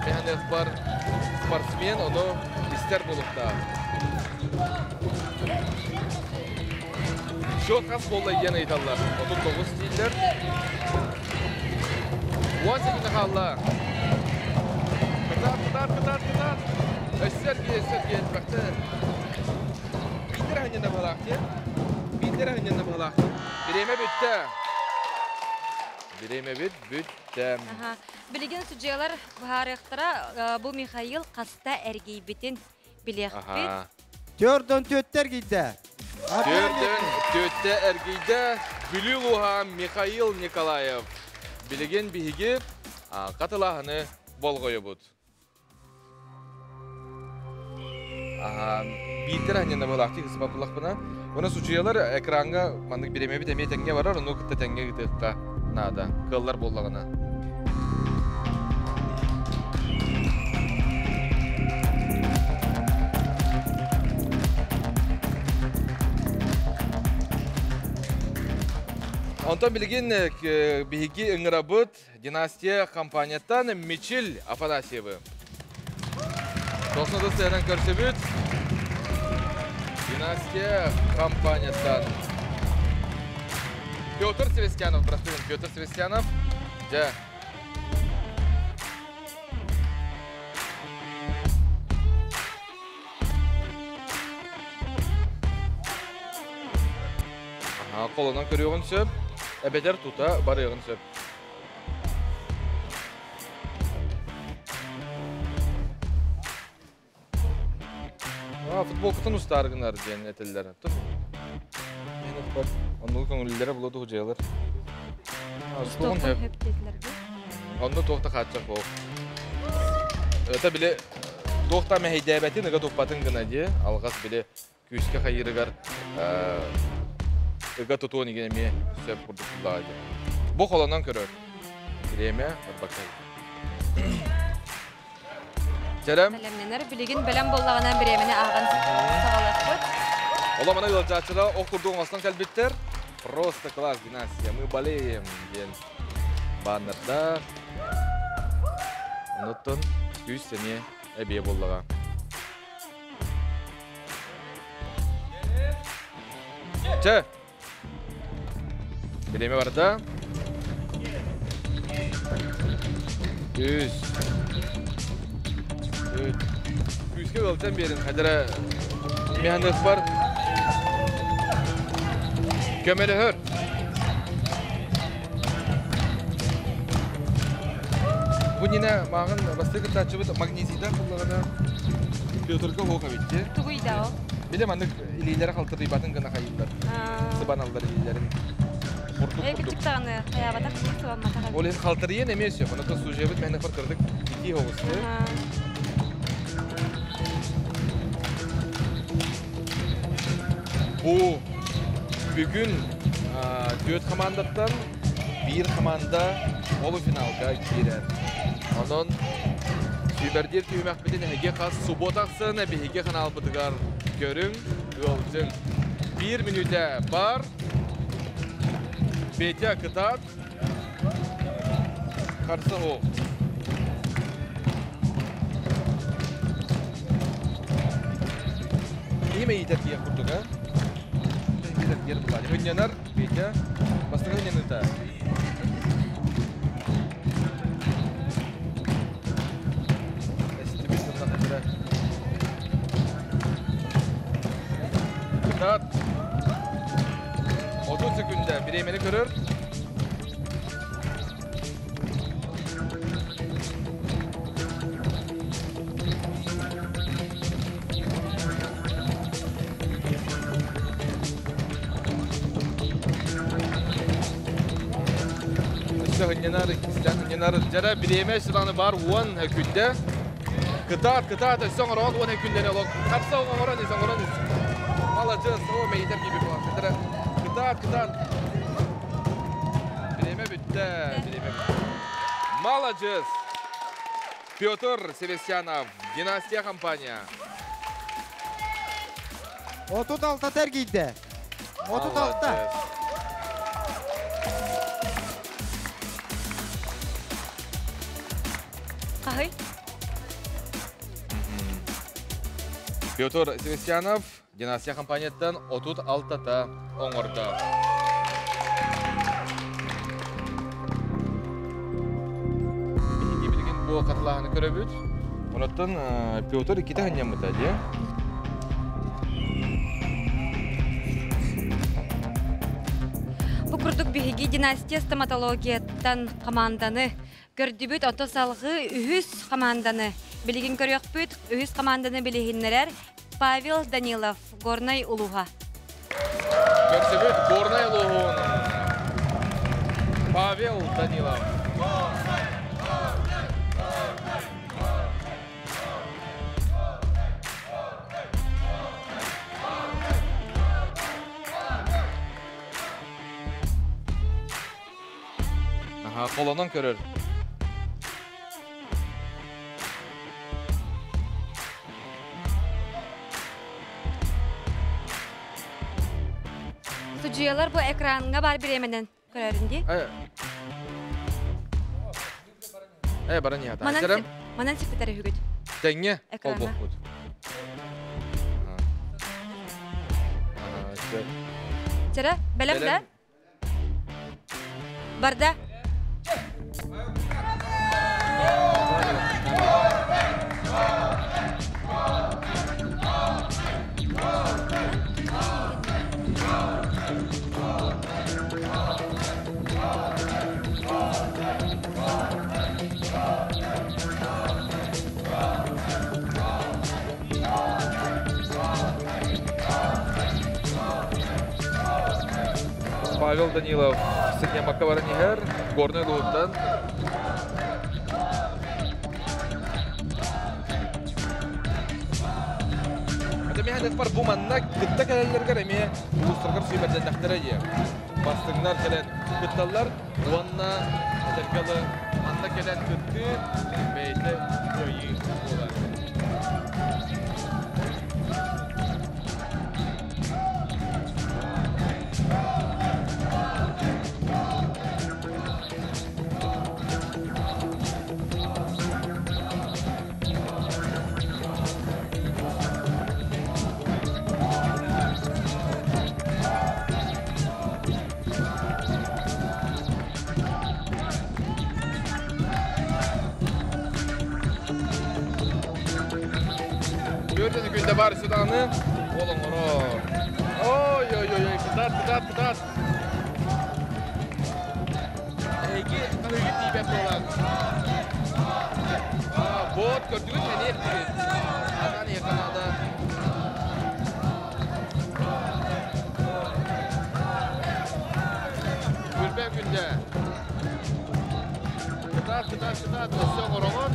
механизмар спортсмен ону истэр буолуохтаах. Счет хас буолла диэн ыйыталлар. 39 дииллэр. 10 секунда хаалла. Кытаат, кытаат, кытаат, кытаат. Өссө эргийэ, өссө эргийэ элбэхтэ. Биирдэр аһынньана быһалаах диэн. Биирдэр аһынньана быһалаах. Бириэмэ бүттэ. Бириэмэбит бүттэ. Билигин судьуйалар быһаарыахтара бу Михаил хаста эргийбитин билиэхпит. Төрдөн түөттэ эргийдэ. Төрдөн түөттэ эргийдэ. Бүлүү улууһа Михаил Николаев. Билигин биһиги хатылааһыны болҕойобут. Биирдэр аһынньана быһалаахтыы ысыпапылахпына. Уна судьуйалар экраҥҥа маннык бириэмэбит эмиэ тэҥҥэ барар, ону кытта тэҥҥэ ыытыахха наада. Кыаллар буоллаҕына. Онтон билигин биһиги ыҥырабыт Династия компанияттан Мичил Афанасьевы. Тосно сыанан көрсөбүт. Династия компанияттан Петр Севастьянов, бырастыгын Петр Севастьянов. Дьэ, Қолынан көрүөҕүн сөп, эбэтэр тута барыаҕын сөп. Футболкатын устаар гынар диэн этэллэр. Оннугу көҥүллэрэ була туһудьайалар. Устуоҕун хөп диэтилэр Онно туох да хааччах буол. Это били туох да мэһэйдээбэтин, ыга туппатын гына дии. Алҕас били күүскэ хайыырыгар ыга тутуон игин эмиэ сөп курдук буллаҕа дии. Бу холонон көрөр. Бириэмэ барбакка. Чэрем. Бэлэмнэнэр. Билигин бэлэм буоллаҕына бириэмэни ааҕан саҕалыахпыт. Ола мана ыалдьааччылар ох курдук оҥостон кэлбиттэр. Просто класс, династия, мы болеем диэн баннердаах. Онуттан күүс сэниэ эбиэ буоллаҕа. Чэ, Бириэмэ барда. Үс. Үт. Күүскэ ыалдьан биэрин хадара механизм бар. Көмөлөһөр. Бу нина мааҕын бастакы кыттааччыбыт магнезийдан буллаҕына Петрга хоох эбитти. Тугуйда ол? Биле маннык илиилэрэ халтырыйбатын гына хайыллар. Сыбаналлар илиилэрин. Курдук курдук. Кычыктаҕаны хайаабатах сыбамматах. Ол иһин халтырыйан эмиэ сөп. Онон служебыт мээнэ кырдык итии оҕусты. Бу бүгүн түөрт командаттан биир команда полуфиналга киирэр. Онон сүүмэрдиир түһүмэхпитин эһиги хас суббота ахсын биһиги ханаалбытыгар көрүҥ, ыалдьыҥ. Биир мүнүүтэ бар. Петя кытаат. Харса оһох. Киһи мэйиитэ тиийэх курдук, а? Мэйиитэ тиийэр булаani. Хынньанар, Петя. Бастакы хынньаныыта. Эстибит тыллахтара. Кытаат. 30 секунда бириэмэни көрөр. Өссө хынньанар, иккистээн хынньанар. Дьара бириэмэ сылааны бар уон күндэ. Кытаат, кытаат, өссө оҥорон уон күндэни олох. Харса оҥорон ис, оҥорон ис. Маладьыас, о, мэйитэр киби буолар. Кытаат, кытаат. Бириэмэ бүттэ, бириэмэ бүттэ. Маладьыас! Петр Севастьянов, Династия компания. 36 тергийде. 36. Хаһый? Петр Севастьянов Династия компанияттан 36-та оҥордо. Биһиги билигин бу хатылааһыны көрөбүт. Онуттан Петр иккитэ ханньаммыта дии. Бу курдук биһиги династия стоматологияттан команданы көрдүбүт, ото салгыы үһүс команданы билигин көрүөхпүт. Үһүс команданы билиһиннэрэр Павел Данилов, Горнай улууһа. Көрсөбүт Горнай улууһун Павел Данилов. Аха, холонон көрөр. Судьуйалар бу экраҥҥа бар бириэмэнэн Көрөрүн дии. Э, баран иһата. Манан, манан сиппитэр үһүгүт. Тэҥҥэ холбохпут. Чара, бэлэм да? Барда. Павел Данилов сынньамакка баран иһэр Горнай улууһуттан. Ата миһэн бар бу манна кытта кэлэллэргэр эмиэ улуустаргар сүүмэрдэннэхтэрэ дии. Бастыҥнар кэлэн кытталлар уонна этэргэ дылы манна кэлэн кыттыы бэйэтэ кыайыы буолар. Төрден күндө бар судааны ол оҥорор. Ой, ой, ой, ой, кытаат, кытаат, кытаат. Эһиги хаһыгы тиийбэт буолан. Вот, көрдүгүт мэниэт тигит. Атан Канада. Күлбэ күндэ. Кытаат, кытаат, кытаат, өссө оҥороҕун.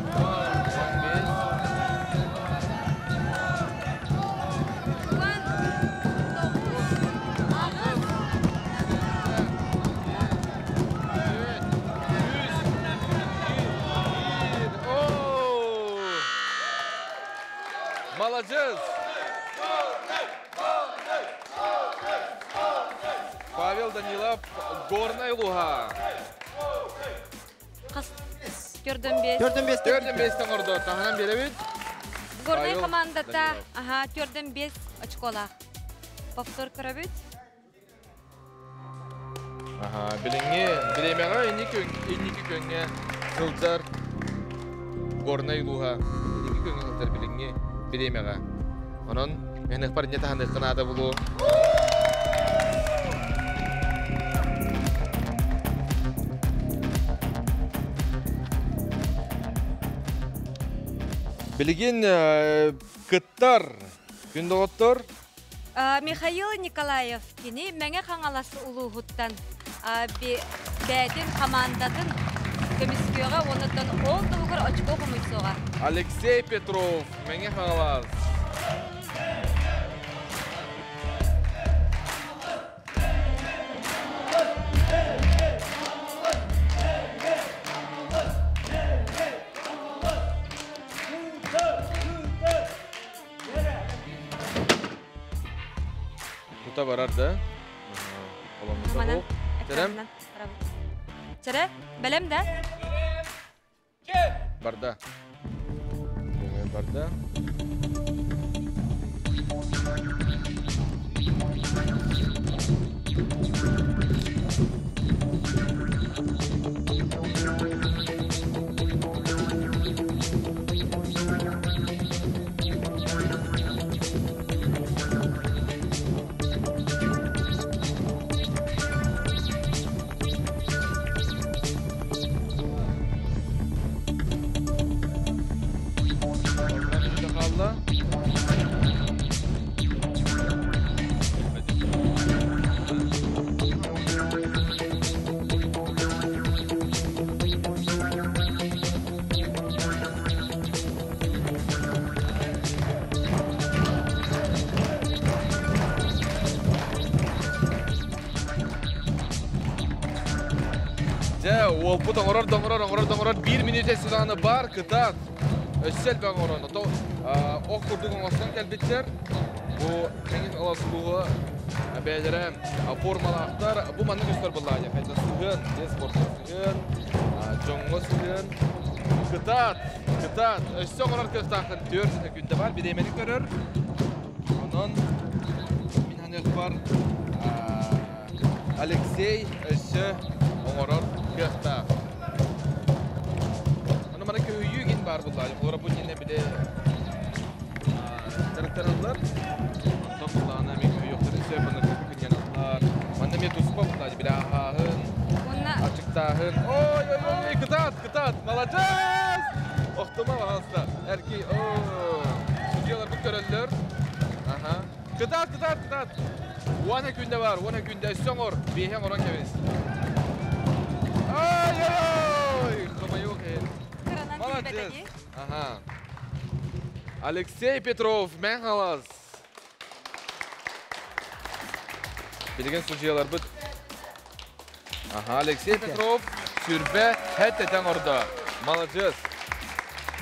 Молодец! Павел Данилов, Горная Луга. Төрдөн бес. Төрдөн бес. Төрдөн бестен ордо. Таһынан беребит. Горнай командата, ага, төрдөн бес очколах. Повтор көрөбүт. Ага, билиңи, билемеға инники көңге сылдар Горнай Луга. Инники көңге сылдар билиңи билемеға. Онон мен бар не таханы кынада булу. Билигин кыттар күндоҕоттор. Михаил Николаев кини Мэҥэ Хаҥалас улууһуттан бээтин командатын көмүскүөҕэ уонуттан ол туһугар очко хомуйсуоҕа. Алексей Петров, Мэҥэ Хаҥалас. Тута барар да. Манан. Чэрэ, бэлэм да? Барда. Барда. Дьэ, уолбут оҥорор, доҥорор, оҥорор, доҥорор, биир мүнүүтэ судааны бар, кытаат. Өссө элбэх оҥорон. Ото ох курдук оҥостон кэлбиттэр. Бу Мэҥэ Хаҥалас улууһа бэйэлэрэ формалаахтар. Бу маннык көстөр былаанньа. Хайда сыһыан, дьиэ спортка сыһыан, дьоҥҥо сыһыан. Кытаат, кытаат. Өссө оҥорор кыахтааххын 4 күндэ бар, бириэмэни көрөр. Онон мин ханыахпар Алексей өссө оҥорор кыахтаах. Аны мана көһүйүү гин баар буллаа. Олора бу дьиэнэ били дьарыктаналлар. Онтон буллаҕына эмиэ көһүйүөхтэрин сөп, манна күнньаналлар. Манна эмиэ туспа буллаа били аһааһын, ачыктааһын. Ой, ой, ой, кытаат, кытаат, маладьыас! Охтума, пожалуйста. Эрки, о, судьяларбыт көрөллөр. Аха. Кытаат, кытаат, кытаат. Уона күндэ бар, уона күндэ өссө оҥор, биэһэ оҥорон кэбис. Ай, ой, хомойуох иһин. Молодец. Ага. Алексей Петров, Мэҥ Хаҥалас. Билигин судьуйаларбыт. Ага, Алексей Петров сүрбэ хэт этэн ордо. Молодец.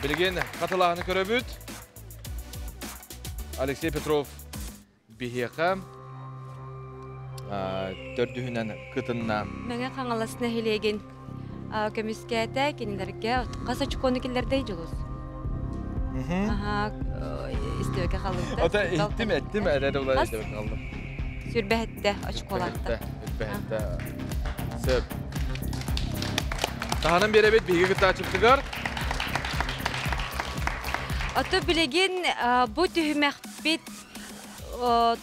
Билигин хатылааһыны көрөбүт. Алексей Петров биһиэхэ төрдүһүнэн кытынна. Мэҥэ Хаҥалас нэһилиэгин көмүскээтэ кинилэргэ хас очкону киллэрдэй Дьулус? Аха, истибэкэ халыыта. Ото иһиттим, эттим, эрэ улар истибэкэ халлым. Сүрбэһэттэ очколаахта. Сүрбэһэттэ. Сөп. Таһынан биэрэбит биһиги кыттааччыбытыгар. Ото билигин бу түһүмэхпит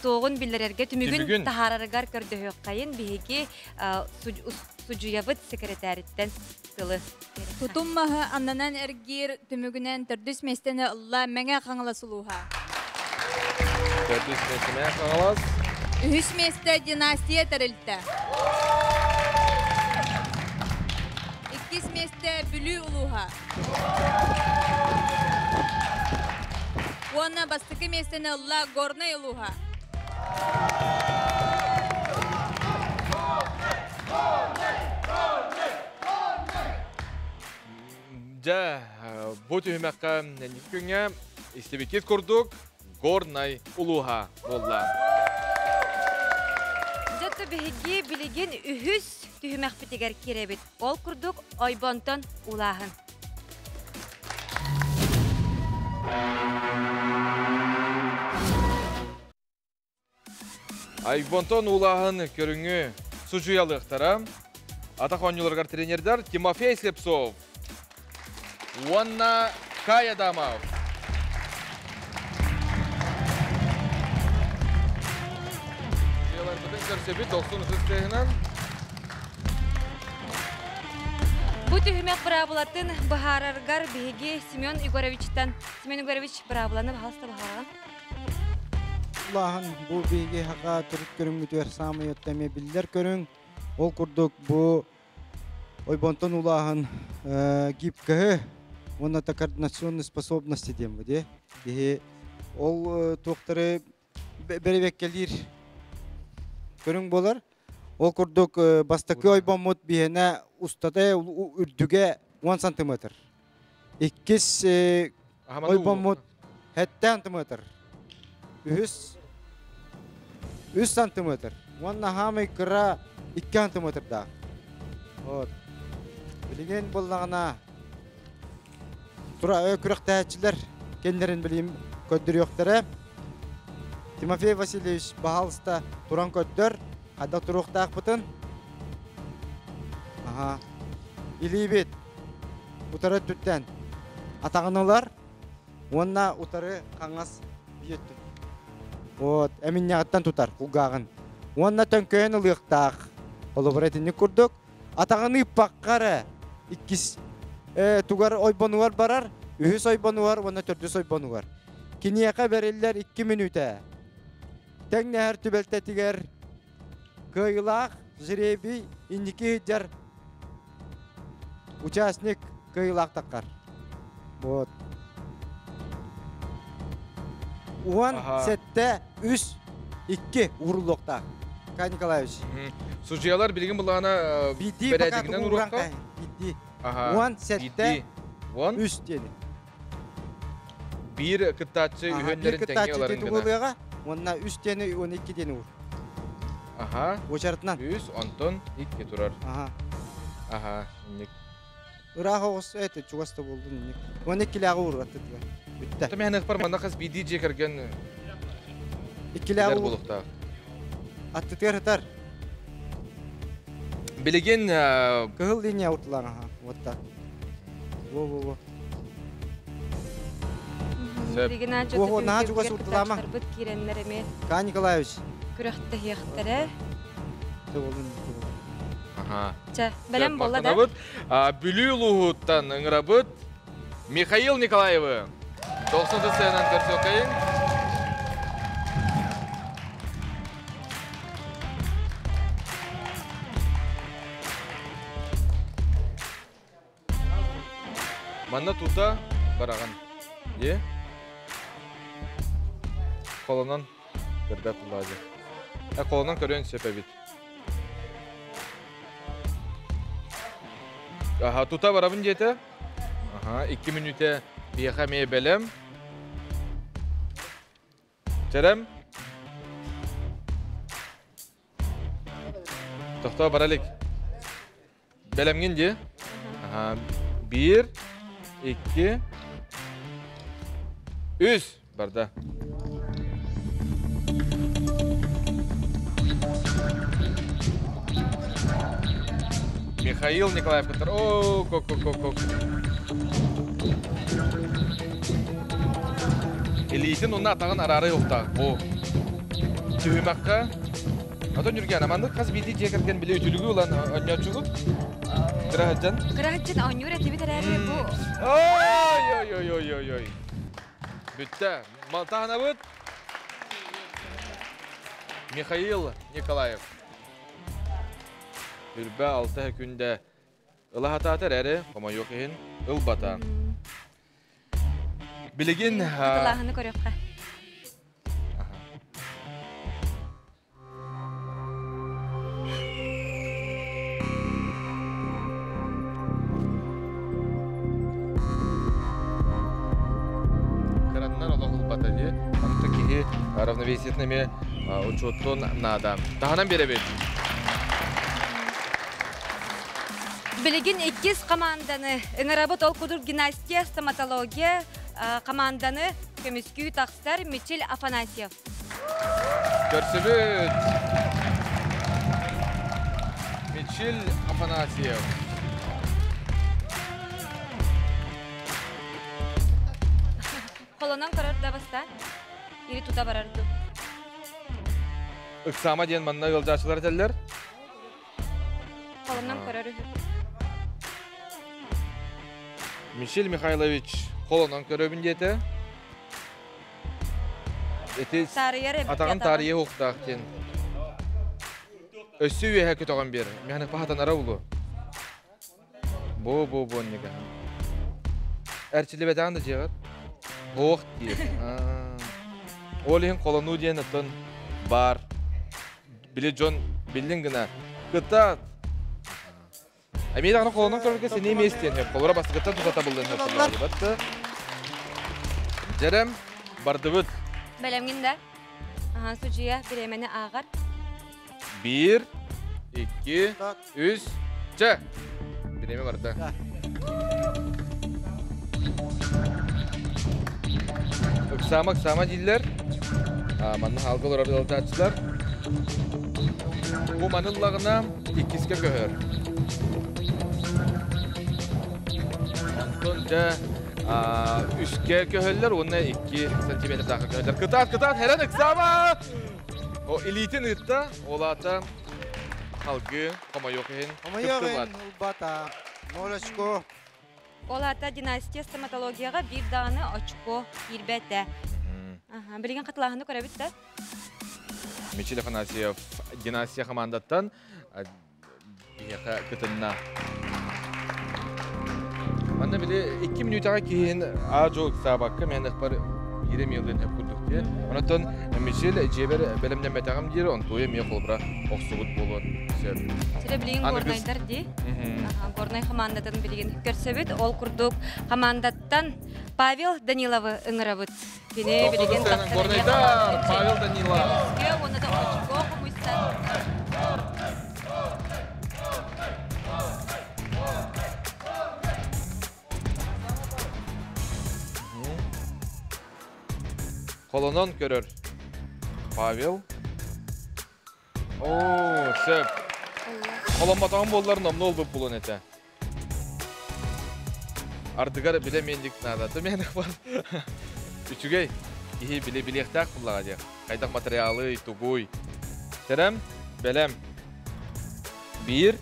туоҕун биллэрэргэ түмүгүн таһаарарыгар көрдөһүөххэйин биһиги судьуйабыт секретариттэн тылы Тутум маһы аннынан эргиир түмүгүнэн төрдүс миэстэни ылла Мэҥэ Хаҥалас улууһа. Төрдүс миэстэ Мэҥэ Хаҥалас. Үһүс миэстэ Династия тэрилтэ. Иккис миэстэ Бүлүү улууһа. Уонна бастакы миэстэни ылла Горнай улууһа. Дьэ, бу түһүмэххэ инники күҥҥэ истибиккит курдук Горнай улууһа буолла. Дьэ, биһиги билигин үһүс түһүмэхпитигэр киирэбит. Ол курдук ойбонтон улааһын. Айбонтон улааһын көрүҥү судьуйалыахтара. Атах оонньууларыгар тренердэр Тимофей Слепцов уонна Кай Адамов. Судьуйаларбытын көрсөбүт дохсун ытыс тыаһынан. Бу түһүмэх быраабылатын быһаараргар биһиги Семен Егоровичтан Семен Егорович быраабыланы баһалыста быһааран. Улааһын бу биһиги хака төрүт көрүҥмүтүгэр саамай эмиэ биллэр көрүҥ. Ол курдук бу ойбонтон улааһын гибкаһы уонна координационной способности диэн бу дии. Киһи ол туохтары бэрэбиэккэлиир көрүҥ буолар. Ол курдук бастакы ойбоммут биһиэнэ устата үрдүгэ 10 сантиметр. Иккис ойбоммут 7 сантиметр. Үһүс 3 сантиметр. Уонна хаамай кыра 2 сантиметрдаах. Вот. Билигин буоллаҕына тура күрэхтэһээччилэр кэннэрин билим көрдөрүөхтэрэ. Тимофей Васильевич баһаалыста туран көрдөр, хайдах туруохтаахпытын. Аха. Илиибит утары өттүттэн атаҕын ылар уонна утары хаҥас биир өттүн. Вот, эминньэҕиттэн тутар кулгааҕын. Уонна төҥкөйөн ылыахтаах. Холобура итинник курдук атаҕын ыыппакка эрэ иккис тугар ойбонугар барар, үһүс ойбонугар уонна төрдүс ойбонугар. Киниэхэ бэриллэр 2 мүнүүтэ. Тэҥнэһэр түбэлтэтигэр кыайыылаах жребий инники сылдьар участник кыайыылаах таххар. Вот. 17 3 2 ууруллуохтаах. Кай Николаевич. Судьуйалар билигин былаана бэрээдэгинэн уруокка. Бидди. 17 3 диэни. Биир кыттааччы үһүннэрин тэҥҥэ ыларын гына. Уонна үс диэни уонна икки диэни уур. Аха. Уочаратынан. Үс, онтон икки турар. Аха. Аха, инник. Ыраах оҕус это чугас да буолдун инник. Уонна иккилээҕи уур аттытыгар. Бүттэ. Та мен ыхпар манна хас биирдии дьиэ кэргэн Иккилээҕи билэр уур. буолуохтаах. Аттытыгар ытар. Билигин Кыһыл линия уртулаан аха. Вот так. Во-во-во. Сөп. Билигин Во-во, наһаа чугас уртулаама. Быт киирэннэр эмиэ Ка Николаевич. күрэхтэһиэхтэрэ. Аха. Чэ, бэлэм буолла да? Бүлүү улууһуттан ыҥырабыт Михаил Николаевы. 90 сыанан көрсүөххэйиҥ. Манна тута бараҕын. Е? Холонон көрбөт булаадьы. Э, холонон көрүөн сөп эбит. Аха, тута барабын диэтэ. Аха, 2 мүнүүтэ биэхэ эмиэ бэлэм. Чэрем. Тохтоо бара илик. Бэлэмҥин дии? Аха. Биир, икки, үс. Барда. Михаил Николаев кытар. О, кок, кок, кок, кок. Илиитин уонна атаҕын араары уктаах. Бу түһүмэххэ Атын Нүргэн, маннык хас биирдии дьиэ кэргэн били үтүлүгү ылан онньооччугут? Кыраһыджан? Кыраһыджан оонньуур этибит эрээри бу... Ой, ой, ой, ой, ой, ой. Бүттэ. Малтаһанабыт. Михаил Николаев. Үрбэ алта күндэ ылаһатаата эрээри, хомойуох иһин, ылбата. Билигин... Хатылааһыны көрүөххэ. Кыраннар олох ылбата дии. Онто киһи равновесиетин эмиэ учуоттуон наада. Таһынан биэрэбит. Билигин иккис команданы ыҥырабыт ол курдук гимнастия, стоматология команданы көмүскүү тахсар Мичил Афанасьев. Көрсүбүт Мичил Афанасьев. Холонон көрөр да баста. Ири тута барар ду. Ыксаама диэн манна ыалдьааччылар этэллэр. Холонон көрөр үһү. Мишель Михайлович холонон көрөбүн диэтэ. Эти Таарыйар эбит атаҕын таарыйа уохтаах диэн. Өссө үөһэ көтөҕөн биэр. Миһаны паһатанара улу. Бу-бу-бу оннуга. Эрчиллибэтэҕин да дьиэҕэр. Ох диир. Ол иһин холонуу диэн оттон баар. Били дьон биллин гына. Кытаат. Эмиэ даҕаны холонон көрөргө сини эмиэ истиэн сөп. Холоро бастакыттан тута табыллыан сөп. Батты. Дьэрэм, бардыбыт. Бэлэмҥин да? Аха, судьуйа бириэмэни ааҕар. Биир, икки, үс, чэ! Бириэмэ барда. Ыксаама, ыксаама дииллэр. Манна хаалга олорор ыалдьааччылар. Бу маныллаҕына иккискэ көһөр. Онтон дьэ үскэ көһөллөр уонна 2 сантиметрдаахха көһөллөр. Кытаат, кытаат, Херен ыксаама! О, илиитин ыытта, ол аата халгыы хомойуох иһин Хомойуох иһин ылбата. Ноль очко. Ол аата династия стоматологияҕа биир даҕаны очко киирбэтэ. Билигин хатылааһыны көрөбүт да? Мичил Афанасьев династия командаттан биһиэхэ кытынна. Манна били 2 мүнүүтэҕэ киһин аа-дьуо ыксаабакка мен ыкпар Ире миэлден хөп курдук дии. Онотон Мишель дьиэбэр бэлэмнэммэтэҕим диир, онтуйа эмиэ холобура охсубут буолуон сөп. Сире билигин горнайдар дии. Горнай хамаандатын билигин көрсөбүт. Ол курдук хамаандаттан Павел Даниловы ыҥырабыт. Кини билигин Горнайдар Павел Данилов. Уонна да очко хомуйсан. Холонон көрөр Павел. Оо, сөп. Холоммотоҕун буоллар номну олбут булун этэ. Ардыгар билэ мендик наада. Мен бар. Үчүгэй. Киһи биле билиэхтээх буллаҕа диэх. Хайдах материалы, тугуй. Терем, бэлэм. Биир,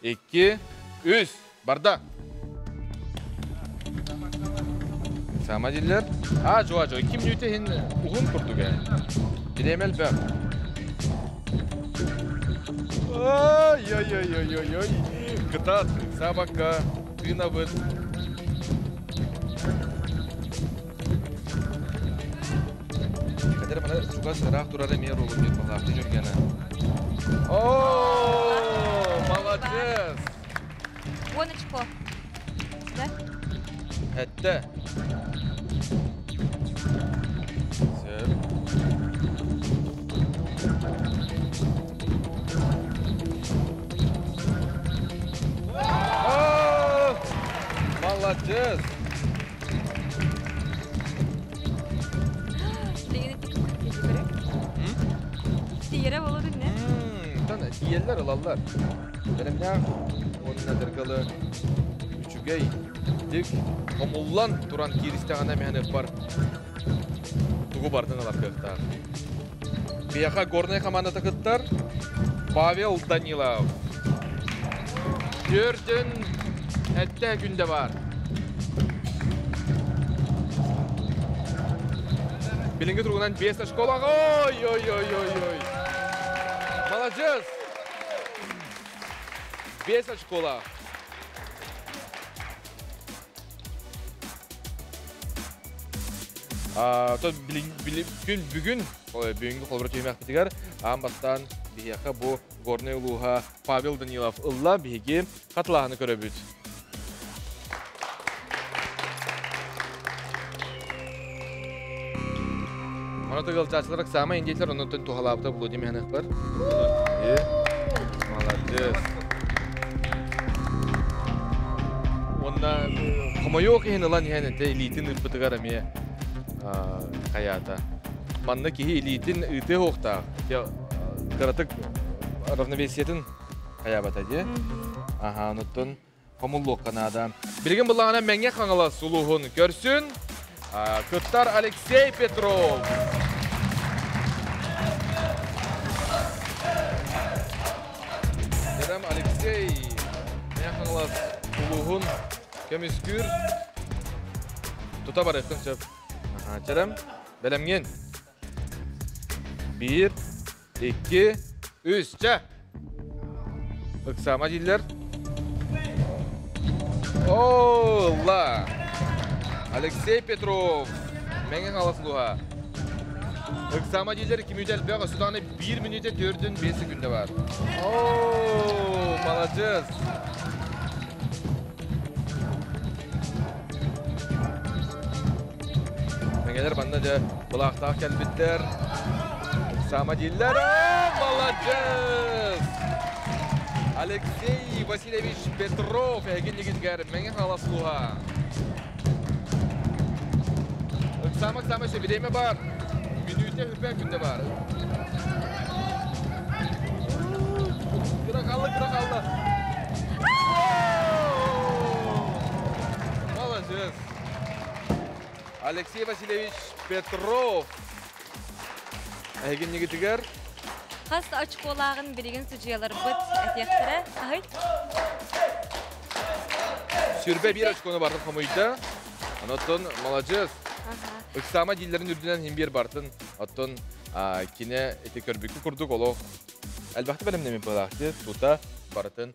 икки, үс. Барда. Сама диллер. А, жо, жо. Ким нүте хин уһун курдук э. Билемел бө. Ой-ой-ой-ой-ой. Кытат, сабакка, тыынабыт. Кадер мана чугас ыраах турар эмиэ ролу бир балаахты жүргені. О, молодец! Вон очко. Да? Этте. Сөп. Молодец! Тиерэ болодун не? Тан тиеллер ылаллар. Бэлэмнээх уонна дыргылы үчүгэй дик хомуллан туран кииристэҕинэ мэһэн ыппар тугу бардын ылар кыахтаах. Биһиэхэ горнай хамаандата кыттар Павел Данилов. Төрдүн эттэ күндэ бар. Билиҥҥи туругунан 5 школаҕа ой-ой-ой-ой-ой. Молодец! 5 школа. Күн бүгүн бүгүнкү холобура түһүмэхпитигэр аан бастаан биһиэхэ бу Горнай улууһа Павел Данилов ылла биһиги хатылааһыны көрөбүт. Оны тыгылчаачылар саамай индейтер оннуттан туһалаабыта булу димэһэнэхпэр. Молодец. Уонна хомойуох иһин ылан иһэн этэ илиитин ыыппытыгар эмиэ хайаата. Манна киһи илиитин ыытыа суохтаах. Кыратык равновесиетын хайаабата дии. Аха, онуттан хомуллуохха наада. Билигин былаҕына Мэҥэ Хаҥалас улууһун көрсүн. Кыттар Алексей Петров. Керем Алексей Мэҥэ Хаҥалас улууһун көмүскүүр тута барыаххын сөп. Черем, бэлэмҥин. Биир, икки, үс, чэ! Ыксаама дииллэр. О, Алексей Петров, Мэҥэ Хаҥалас улууһа. Ыксаама дииллэр 2 мүнүүтэ элбэх, өссө даҕаны 1 мүнүүтэ 4-5 секунда бар. О, молодец! Мэҥэлэр манна дьэ былаахтаах кэлбиттэр. Саама дииллэр. Молодец! Алексей Васильевич Петров эһигин Мэҥэ Хаҥалас улууһа. Ыксаама-ыксаама өссө бириэмэ бар. Мүнүүтэ үпэ күндэ бар. Кыра қалды, кыра қалды. Молодец. Алексей Васильевич Петров. Эһигиннигитигэр Хас очколааҕын билигин судьуйаларбыт этиэхтэрэ. Аһый. Сүрбэ биир очкону бартын хомуйда. Онотон молодец. Ыксаама дииллэрин үрдүнэн хин биэр бартын. Оттон кине ити көрбүккү курдук олох элбэхти бэлэмнэмин быһылаахты тута барытын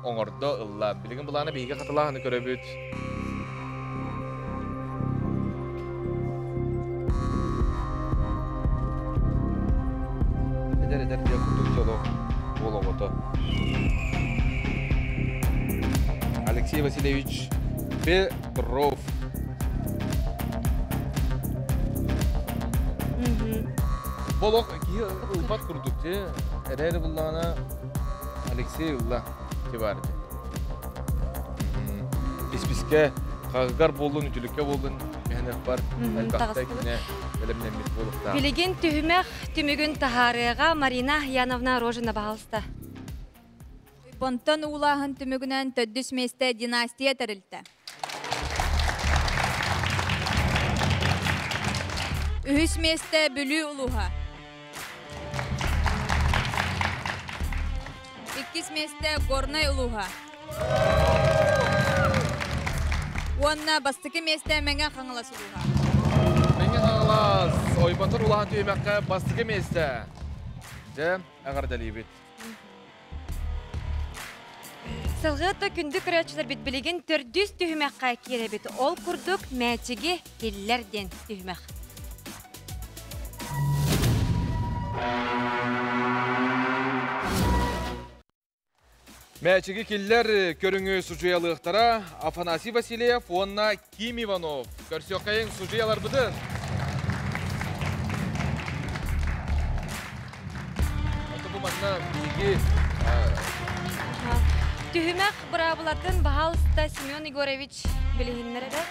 оҥордо ылла. Билигин былаана биһиги хатылааһыны көрөбүт. оҕото. Алексей Васильевич Петров. Болох киһи ылбат курдук те эрээр буллаҕына Алексей ылла тибар Исписке хаҕыгар буоллун, үтүлүккэ буоллун мэһэнэх бар элбэхтэ кине бэлэмнэммит буолуохтаах. Билигин түһүмэх түмүгүн таһаарыаҕа Марина Яновна Рожина баһалыста. Понтон уулааһын түмүгүнэн төрдүс миэстэ династия тэрилтэ. Үһүс миэстэ Бүлүү улууһа. Иккис миэстэ Горнай улууһа. Уонна бастакы миэстэ Мэҥэ Хаҥалас улууһа. Мэҥэ Хаҥалас Ойбонтон улахан түһүмэххэ бастакы миэстэ. Дьэ, эҕэрдэлиибит. Сылгыта күндү көрөөччүлэрбит билигин төрдүс түһүмэххэ киирэбит. Ол курдук мээчиги киллэр диэн түһүмэх. Мээчиги киллэр көрүҥү судьуйалыахтара Афанасий Васильев уонна Ким Иванов. Көрсүөххэйиҥ судьуйаларбытын! Бу манна биһиги Түһүмэх быраабылатын баһаалыста Семен Егорович билиһиннэр эрэ.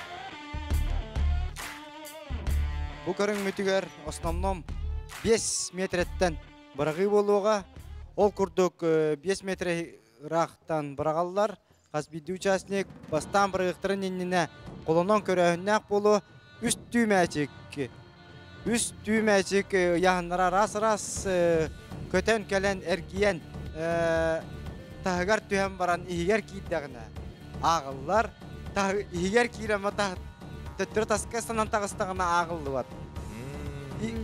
Бу көрүҥмүтүгэр основном 5 метреттен быраҕыы буолуоҕа. Ол курдук 5 метр ыраахтан быраҕаллар. Хас биирдии участник бастаан бырайыактарын иннинэ холонон көрөөһүннээх буолуо. Үс түүмээчик үс түүмээчик ыйааһыннара араас-араас көтөн кэлэн эргийэн таһыгар түһэн баран иһигэр киирдэҕинэ ааҕыллар. Иһигэр киирэн төттөрү таска ыстанан таҕыстаҕына ааҕыллыбат.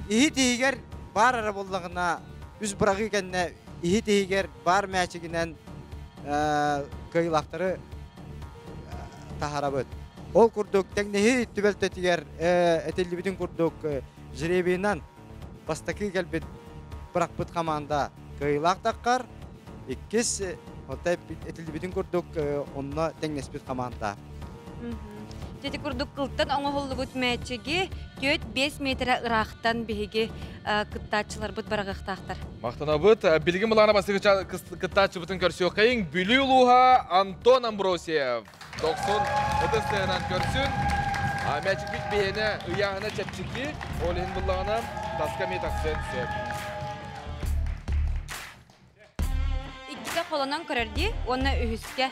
Иһит иһигэр баар эрэ буоллаҕына үс быраҕыы кэннэ иһит иһигэр баар мээчигинэн кыайыылаахтары таһарабыт. Ол курдук тэҥнэһии түбэлтэтигэр этиллибитин курдук жребийынан бастакы кэлбит бырахпыт хамаанда кыайыылаах таххар, иккис этиллибитин курдук онно тэҥнэспит хамаанда. Ити курдук кылтан оҥоһуллубут мээчиги 4-5 метрэ ыраахтан биһиги кыттааччыларбыт бараҕыахтаахтар. Махтанабыт. Билигин былаана бастакы кыттааччыбытын көрсүөххэйиҥ. Бүлүү улууһа Антон Амбросьев. 90 ытыс тыаһынан көрсүн. Мээчикпит биһиэнэ ыйааһына чэпчэки. Ол иһин буллаҕына таска эмиэ тахсыан сөп. Иккитэ холонон көрөр дии уонна үһүскэ.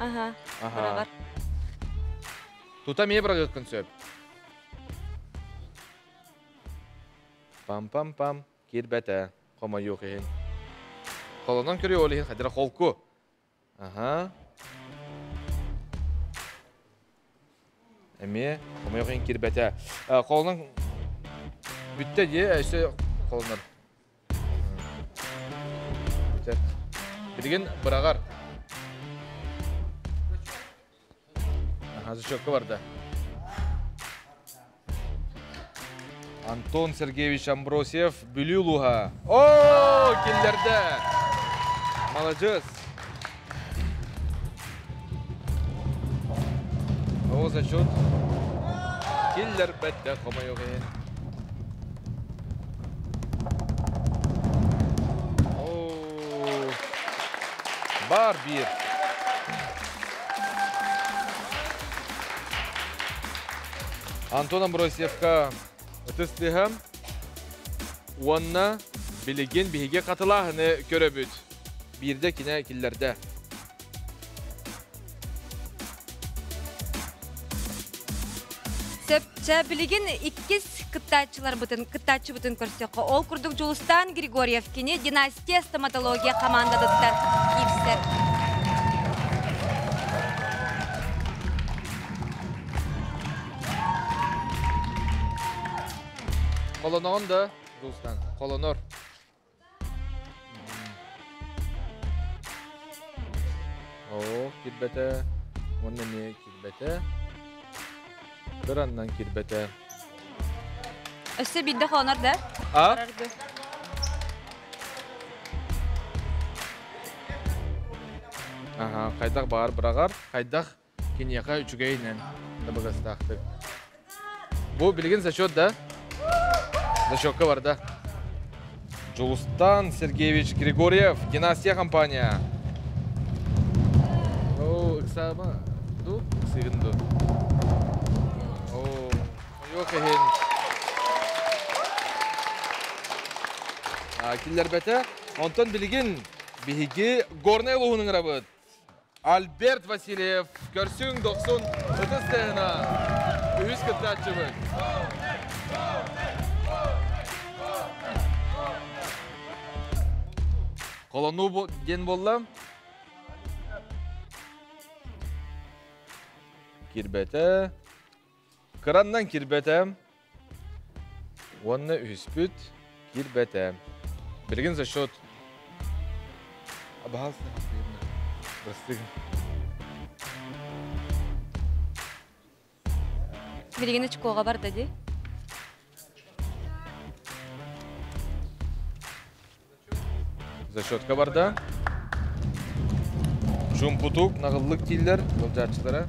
Аха. Быраҕар. Тута эмиэ быраҕыаххын сөп. Пам-пам-пам, киирбэтэ, хомойуох иһин. Холонон көрүө ол иһин хадьара холку. Аха. Эмиэ хомойуох иһин киирбэтэ. Холонон бүттэ дии, өссө холонор. Бүтэр. Билигин быраҕар. Аха, зачетка барда. Антон Сергеевич Амбросьев, Бүлүү улууһа. О, киллэрдэ! Маладьыас! О, зачет. Киллэрбэттэ хомойуох иһин. О, бар биир. Антон Амбросьевка ытыс тыаһа уонна билигин биһиги хатылааһыны көрөбүт. Биирдэ кинэ киллэрдэ. Сөпчө билигин иккис кыттааччыларбытын кыттааччыбытын көрсөххө ол курдук Дьулустаан Григорьев кини династия стоматология хамаандатыттан киирсэр. Холоноҕун да Дьулустаан, холонор. Оо, кирбэтэ, уонна эмиэ кирбэтэ. Кыраннан кирбэтэ. Өссө биирдэ холонор да? А? Хайдах баар быраҕар, хайдах киниэхэ үчүгэйинэн табыгастаахтык. Бу билигин зачет да? Зачетка барда. Джулустан Сергеевич Григорьев, Династия компания. О, ыксаама ду, ыксыгын ду. О, ойуок иһин. Киллэрбэтэ. Онтон билигин биһиги Горнай улууһун ыҥырабыт. Альберт Васильев, көрсүҥ дохсун ытыс тыаһына үһүс кыттааччыбыт. Холонуу диэн буолла. Кирбэтэ. Кыраннан кирбэтэ. Уонна үһүспүт киирбэтэ. Билигин за счет Абаһалса Простыгын. Билигин очкоға барда ди. Зачетка барда. Жумпутук, нағыллык тииллэр, ылдьааччылара.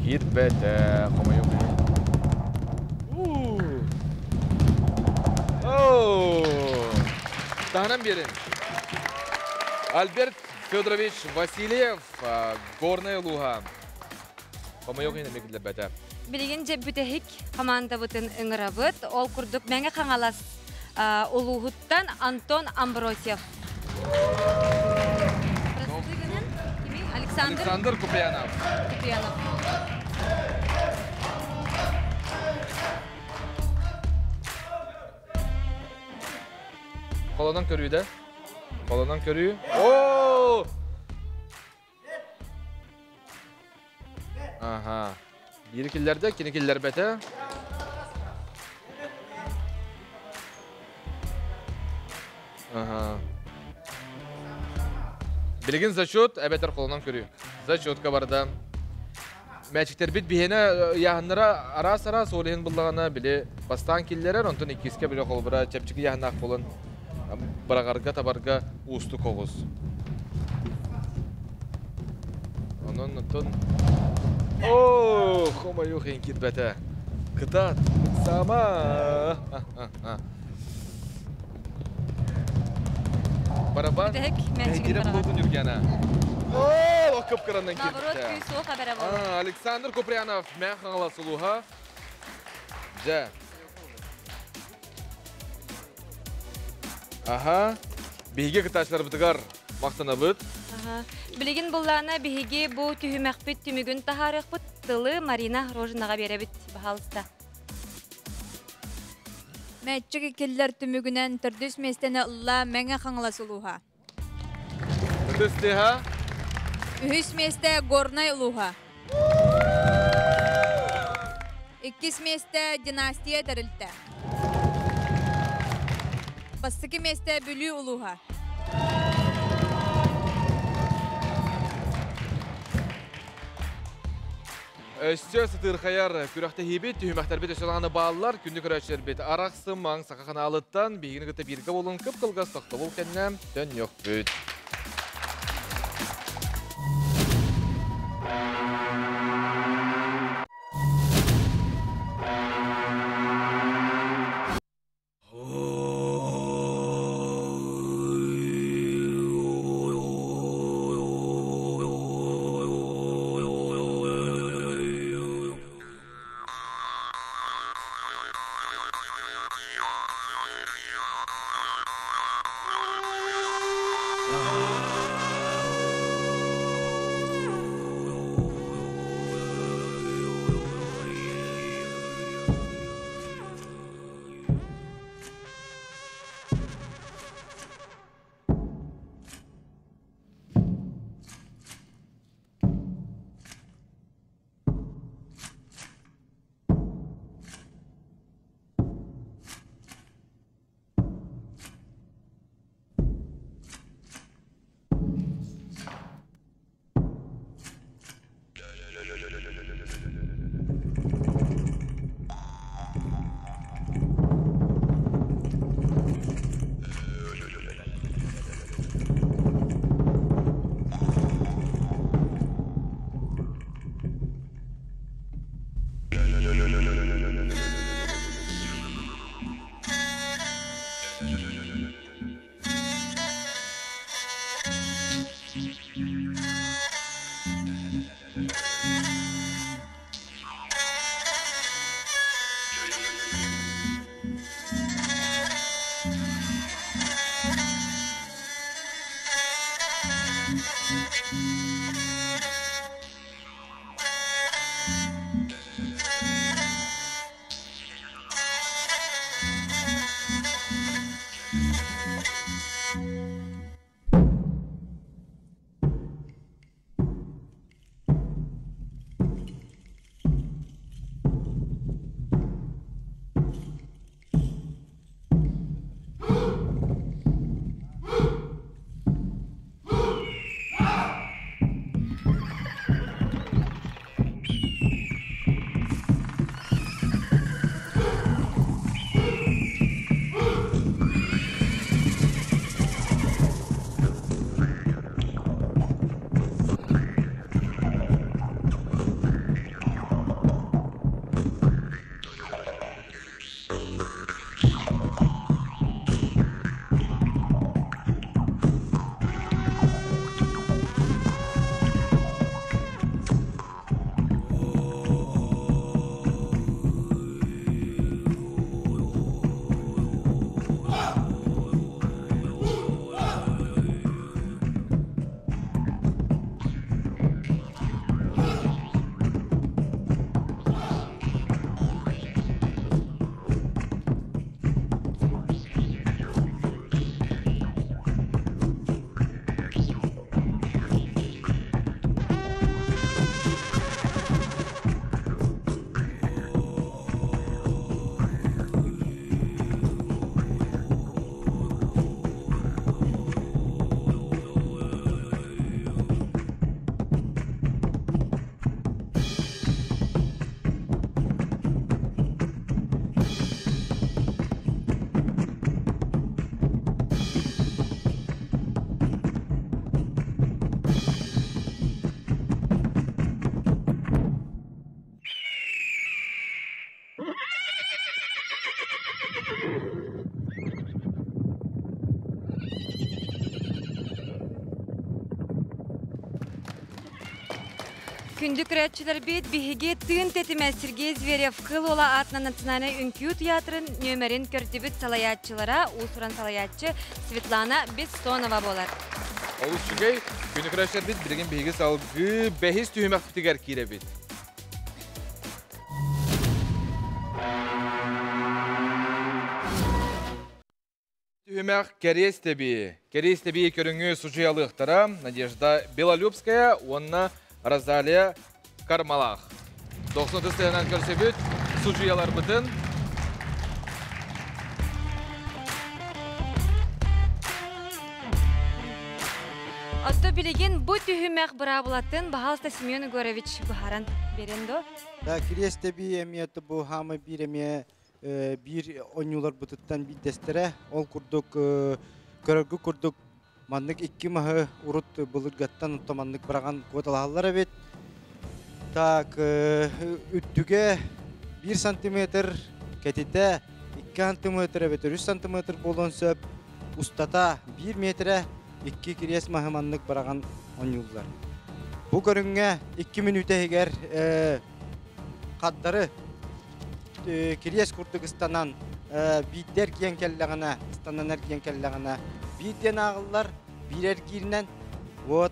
Киирбэтэ, хомойуох иһин. Таһынан биэрин. Альберт Федорович Васильев, Горнай улууһа. Хомойуох иһин эмиэ киллэрбэтэ. Билигин дьэ бүтэһик хамаандабытын ыҥырабыт. Ол курдук Мэҥэ Хаҥалас улууһуттан Антон Амбросьев. Александр, Александр Куприянов. Куприянов. Холонон көрүү да? Холонон көрүү. О! Аха. Биир киллэрдэ, кини киллэрбэтэ. Аха. Билигин зачет эбэтэр холонон көрүү. Зачетка барда. Мээчиктэрбит биһиэнэ ыйааһыннара араас-араас ол иһин буллаҕына били бастаан киллэрэр, онтон иккискэ били холобура чэпчэки ыйааһыннаах буолан быраҕарга табарга уустук оҕус. Онон оттон Оо, хомойуох иһин киирбэтэ. Кытаат, ыксаама. Барабан. Бүтэһик Кире булуутун Юргена. Оо, кып-кыранан Наоборот, киирбитэ. күүс суох эбэрэ буолла. Александр Куприянов Мэҥэ Хаҥалас улууһа. Дьэ. Аха. Биһиги кытааччыларбытыгар махтанабыт. Билигин буллаана биһиги бу түһүмэхпит түмүгүн таһаарыахпыт тылы Марина Рожинаҕа биэрэбит, баһаалыста. Мэтчик киллэр түмүгүнэн төрдүс миэстэни ылла Мэҥэ Хаҥалас улууһа. Ытыс тыаһа. Үһүс миэстэ Горнай улууһа. Иккис миэстэ Династия тэрилтэ. Бастакы миэстэ Бүлүү улууһа. Өссө сытыырхайар күрэхтэһиибит, түһүмэхтэрбит өссө даҕаны бааллар. Күндү көрөөччүлэрбит арахсымаҥ Саха ханаалыттан биһигини кытта бииргэ буолун кып-кылгас тохтобул кэннэ төннүөхпүт. Күндү көрөөччүлэрбит, биһиги тыын тэтимэ Сергей Зверев Кыл Уола аатынан национальнай үҥкүү тыйаатырын нүөмэрин көрдүбүт салайааччылара, уус-уран салайааччы Светлана Бессонова буолар. Олус үчүгэй. Күндү көрөөччүлэрбит, билигин биһиги салгыы бэһис түһүмэхпитигэр киирэбит. Түһүмэх Кэриэс тэбии. Кэриэс тэбии көрүҥү судьуйалыахтара Надежда Белолюбская уонна Розалия Кармалах. 90 сыһынан көрсөбүт судьуйаларбытын. Отто билигин бу түһүмэх быраабылатын баһаалыста Семен Егорович быһааран берен до. Да, кириэс тэбии эмиэ бу хаамы биир эмиэ биир оонньууларбытыттан биирдэстэрэ. Ол курдук көрөргү курдук маннык икки маһы урут былыргаттан онто маннык быраҕан куоталаһаллар эбит. Так, үрдүгэ 1 сантиметр, кэтитэ 2 сантиметр эбэтэр 3 сантиметр буолуон сөп. Устата 1 метрэ икки кириэс маһы маннык быраҕан оонньууллар. Бу көрүҥҥэ 2 мүнүүтэ иһигэр хардары кириэс курдук ыстанан биирдэ эргийэн кэллэҕинэ, ыстанан эргийэн кэллэҕинэ биир диэн ааҕыллар, биир эргииринэн. Вот.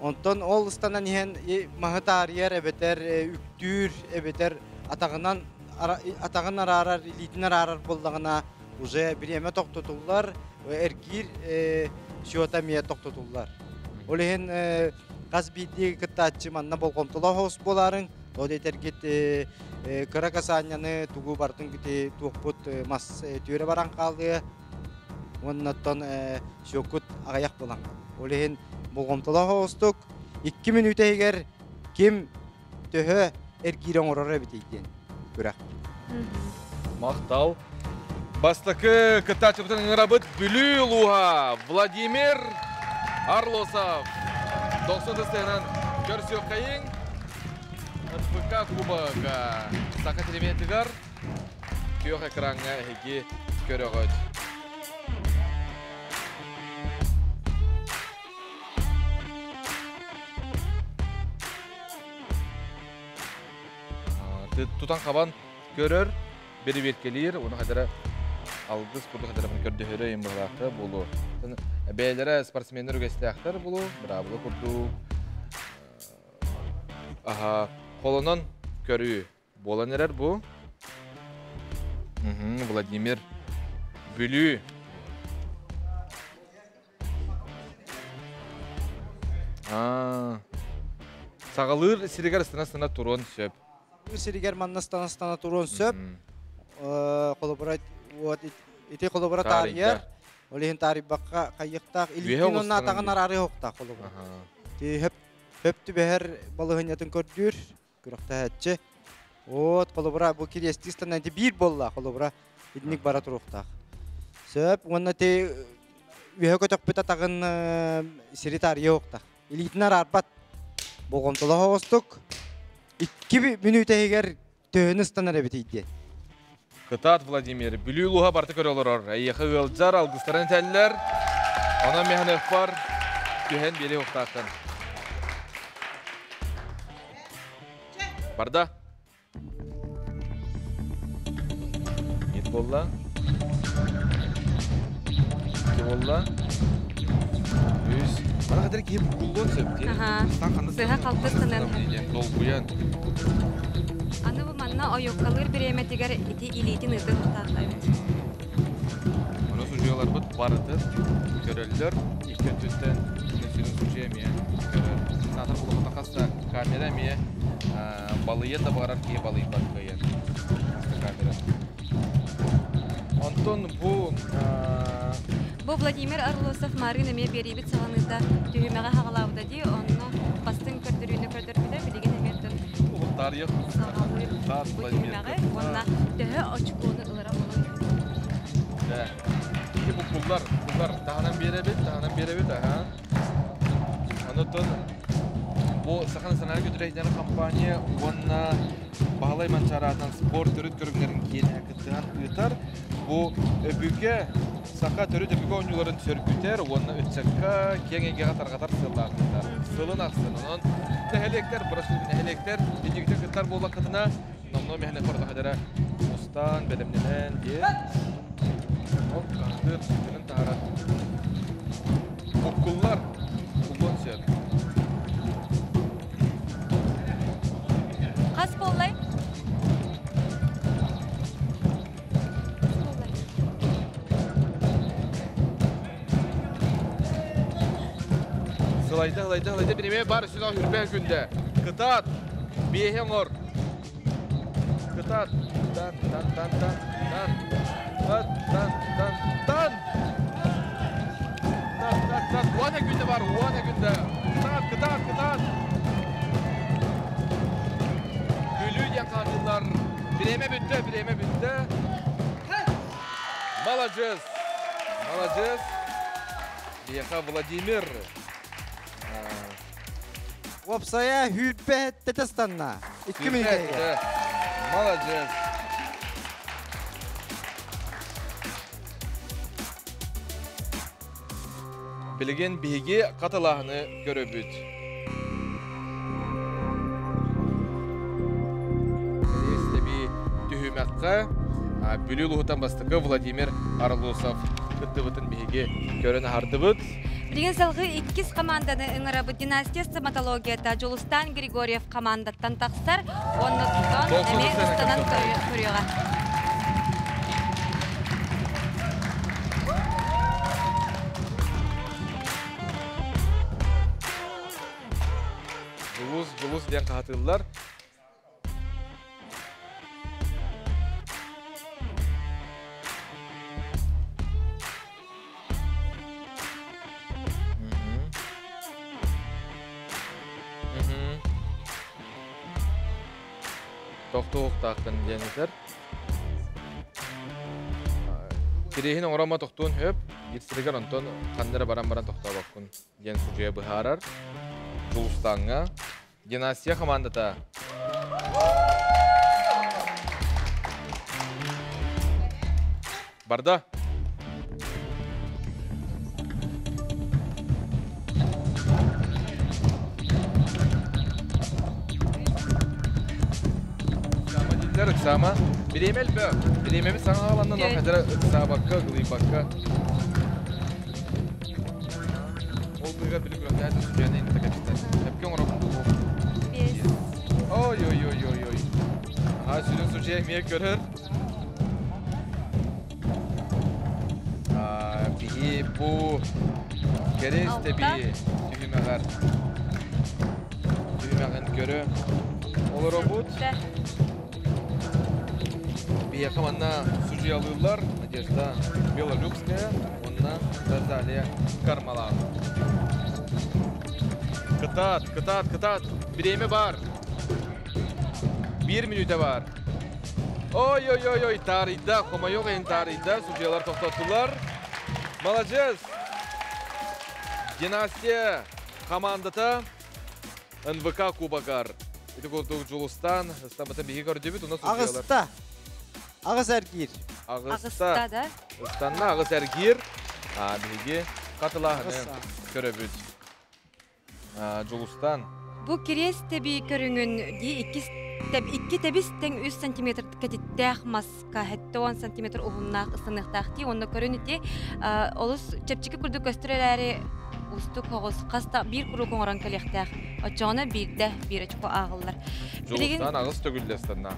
Онтон ол ыстанан иһэн маһы таарыйар эбэтэр үктүүр эбэтэр атаҕынан атаҕын араарар, илиитин араарар буоллаҕына уже бириэмэ тохтотуллар, эргиир счета эмиэ тохтотуллар. Ол иһин хас биирдии кыттааччы манна болҕомтолоох оҕус буолаарыҥ. Ол этэргит кыра касаанньаны тугу бартын кити туохпут мас түөрэ баран хаалыа уонна оттон сүөккут аҕыйах буолан. Ол иһин болҕомтолоох оҕустук 2 мүнүүтэ иһигэр ким төһө эргиир оҥорор эбитий диэн күрэх. Махтал. Бастакы кыттааччыбытын ыҥырабыт Бүлүү улууһа Владимир Арлосов. 90 сыһынан көрсүөххэйиҥ. НПК Кубога Саха телевидениетыгар күөх экраҥҥа эһиги көрөҕүт. Тутан хабан көрөр, бэрэбиэркэлиир, уонна хадара алгыс курдук хадара көрдөһөрө им быһалаахта буолуо. Бэйэлэрэ спортсменнар үгэстээхтэр буолуо, быраабыла курдук. Аха, холонон көрүү буолан эрэр бу. Владимир Бүлүү. Саҕалыыр сиригэр ыстана-ыстана туруон сөп. Сиригэр манна ыстана-ыстана туруон сөп. Холобура, вот ити холобура таарыйар. Ол иһин таарыйбакка хайыахтаах илиитин уонна атаҕын араары оһохтаах холобура. Хөп хөп түбэһэр балаһынньатын көрдүүр күрэхтэһээччи. Вот холобура бу кириэстии станан биир буолла холобура итинник бара туруохтаах. Сөп уонна ти үөһэ көтөхпүт атаҕын сири таарыйа оһохтаах. Илиитин араарбат. Болҕомтолоох оҕустук. 2 мүнүүтэ иһигэр төһөнү ыстанар эбитий диэн. Кытаат Владимир, Бүлүү улууһа барыта көрө олорор. Эйиэхэ ыалдьар, алгыстарын этэллэр. Онон механехпар түһэн биэри уохтаахтан. Барда. Нет буолла. Икки буолла. Үс. Мана хатыр киһи буккуллуон сөп. Сыһа халты сынан. Долгуйан. Аны бу манна ойуоккалыыр бириэмэтигэр ити илиитин ыытын тутаахтар эбит. Ону судьуйаларбыт барытын көрөллөр. Икки өттүттэн сүрүн судьуйа эмиэ көрөр. Саатар булуохха хас да камера эмиэ балыйан да баҕарар киһи балыйбат кыайан. Камера. Онтон бу Бу Владимир Орлосов Марын эмиэ биэриибит саҕаныыта түһүмэҕи хаҕалаабыта дии, онно бастыҥ көрдөрүүнү көрдөрбүтэ, билигин эмиэ саҕалыыр бу түһүмэҕи уонна төһө очкону ылара буолуой? Ити бу куллар, куллар таһынан биэрэбит, таһынан биэрэбит, аха. Онотон бу Саха национальнай көтүрээһиннэрин компания уонна Баһылай Манчаараатынан спорт төрүт көрүҥнэрин киэнэ кыттыһан ыытар. Бу өбүгэ саха төрүт өбүгэ оонньууларын сөргүтэр уонна ыччакка киэҥ эйгэҕэ тарҕатар сыаллаах ыытар. Сылын ахсын онон нэһилиэктэр, нэһилиэктэр инникитин кыттар буоллаххытына, номнуо мэһэнэ хордохадара мустан, бэлэмнэнэн диэн ол хаһытыр, сүтүнүн таһаарар. Буккуллар, буккуллуон сөп. Хас буоллай? Сылайда, сылайда, сылайда бириме бар сүнө хүрбэ күндэ. Кытаат, биэһи оҥор. Кытаат, тан, тан, тан, тан, тан, тан, тан, тан, тан. Так, так, так, уона күндэ бар, уона күндэ. Кытаат, кытаат, кытаат. Бүлүү диэн хаатыллар. Бириэмэ бүттэ, бириэмэ бүттэ. Маладьыас! Маладьыас! Биһиэхэ Владимир. Уопсайа хүүрбэ тэтэстанна. 2 мүнүүтэ. Маладьыас! Билигин биһиги хатылааһыны көрөбүт. Түһүмэххэ Бүлүү улууһуттан бастакы Владимир Орлосов кыттыбытын биһиги көрөн аһардыбыт. Билигин салгыы иккис команданы ыҥырабыт. Династия стоматологията Дьулустаан Григорьев командаттан тахсар. Уонна тутан эмиэ ыстанан көрүөҕэ. Дьулус, Дьулус диэн хаһатыыллар. Тохтуохтааххын диэн этэр. Кириэһин оҥоромо тохтуон сөп, гирсиригэр онтон ханна эрэ баран баран тохтообоккун диэн судьуйа быһаарар. Дьулустааҥҥа Династия хамаандата барда. Кэпсэтэр ыксаама. Бириэмэ элбэх. Бириэмэбит саҥа аҕаланна, но хадара ыксаабакка, ыгылыйбакка. Ол быыгар били күрэхтэһэ судьуйаны инта кэпсэтэр. Эпке оҥоробун дуу? Ой ой ой ой ой. А сүрүн судьуйа эмиэ көрөр. Биһи бу кэрис тэби түһүмэҕэр түһүмэҕин көрө олоробут. Биһиэхэ манна судьуйалыыллар Надежда Белолюбская уонна Розалия Кармалаан. Кытаат, кытаат, кытаат! Бириэмэ баар! Биир мүнүүтэ баар. Ой-ой-ой-ой, таарыйда, хомойуох иһин таарыйда, судьуйалар тохтоттулар. Маладьыас! Династия хамаандата НВК Кубогар. Ити курдук Дьулустан ыстаммытын биһиги көрдүбүт, уна судьуйалар. Аҕыста. Аҕыс эргиир. Аҕыста. да? Ыстанна аҕыс эргиир. Биһиги хатылааһыны көрөбүт. Дьулустан. Бу кириэс тэбии көрүҥүн дии иккис икки тэбис тэҥ үс сантиметр кэтиттээх маска 70 сантиметр уһуннаах ыстаныахтаах дии уонна көрүн ити олус чэпчэки курдук көстөр эрээри уустук оҕус хас да биир куруук оҥорон кэлиэхтээх оччоҕуна биирдэ биир очко ааҕыллар. Дьулустан аҕыс төгүллэ ыстанна.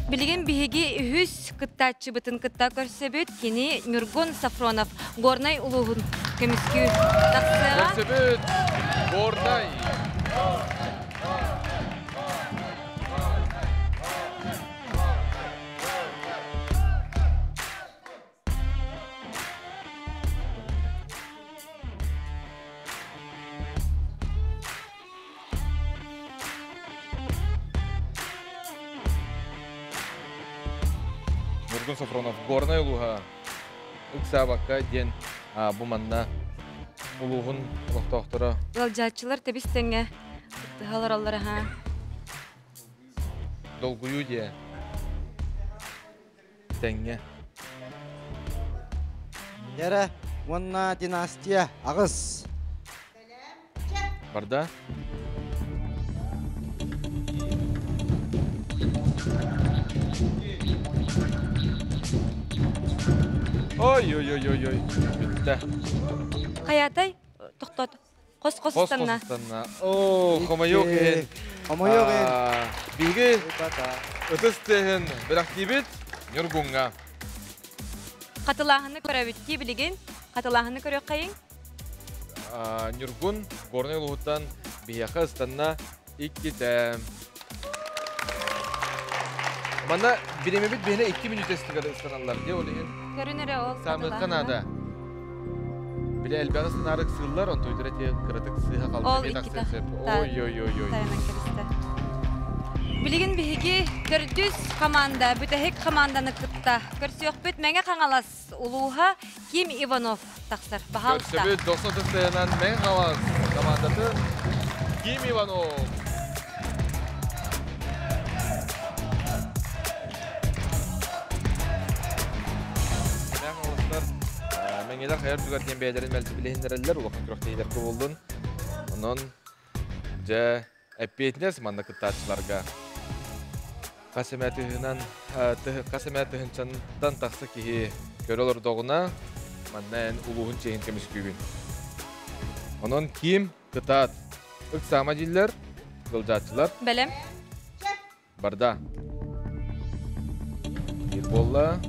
Билигин биһиги үһүс кыттааччыбытын кытта көрсөбүт. Кини Ньургун Сафронов Горнай улууһун көмүскүү тахсыаҕа. Көрсөбүт Горнай. Ньургун Софронов Горнай улууһа ыксаабакка диэн бу манна улууһун олохтоохторо Ыалдьааччылар тэбис тэҥҥэ кыттыһа олороллор аһа. Долгуйуу диэ. Тэҥҥэ. Эрэ уонна династия аҕыс. Барда. Ой-ой-ой-ой-ой. Бүттэ. Хайатай тохтот. Хос-хос ыстанна. Хос-хос ыстанна. Оо, хомойуох иһин. Хомойуох иһин. Биһиги ытыс тыаһын бэлэхтиибит Ньургуҥҥа. Хатылааһыны көрөбүт дии билигин. Хатылааһыны көрүөххэйиҥ. Ньургун Горнай улууһуттан биһиэхэ ыстанна иккитэ. Манна бириэмэбит биһиэнэ 2 мүнүүтэ ыстаналлар дии ол иһин. Көрүн эрэ ол. Саамыахха наада. Били элбэҕи сынаарык сыыллар, онтуйдара ти кыратык сыыһа қалды. Ол иккитэ. Ой-ой-ой-ой. Тайанан кэбистэ. Билигин биһиги төрдүс команда, бүтэһик команданы кытта көрсүөхпүт Мэҥэ Хаҥалас улууһа Ким Иванов тахсар. Баһаалыста. Көрсөбүт дохсун тыстыйанан Мэҥэ Хаҥалас командатын Ким Иванов. Мэҥэ Хаҥаластар Мэҥэлэр хайар түгэр диэн бэйэлэрин мэлдьи билиһиннэрэллэр, улахан күрэхтэһиилэр буоллун. Онон дьэ эппиэтинэс манна кыттааччыларга. Хас эмэ тыһынан хас эмэ тыһынчантан тахса киһи көрө олордоҕуна манна эн улууһун чиэһин көмүскүүгүн. Онон ким кытаат ыксаама дииллэр, сылдьааччылар. Бэлэм. Барда. Биир буолла.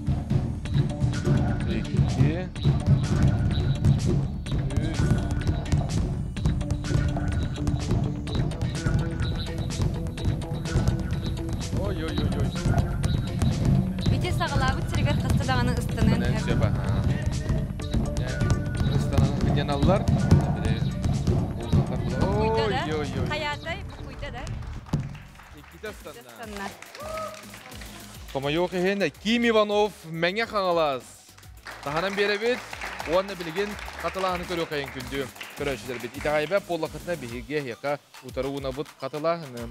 Икки. Үс. Ой-ой-ой-ой. Ити саҕалаабыт сиригэр хаста даҕаны ыстаныан сөп. Ыстанан кынньаналлар. Буккуйда да. Ой-ой-ой. Хайаатай буккуйда да. Иккитэ ыстанна. Ыстанна. Хомойуох иһин Ким Иванов Мэҥэ Хаҥалас таһынан биэрэбит уонна билигин хатылааһыны көрүөххэйин күндү көрөөччүлэрбит. Итэҕэйбэт буоллаххытына биһиги эһиэхэ утары уунабыт хатылааһыны.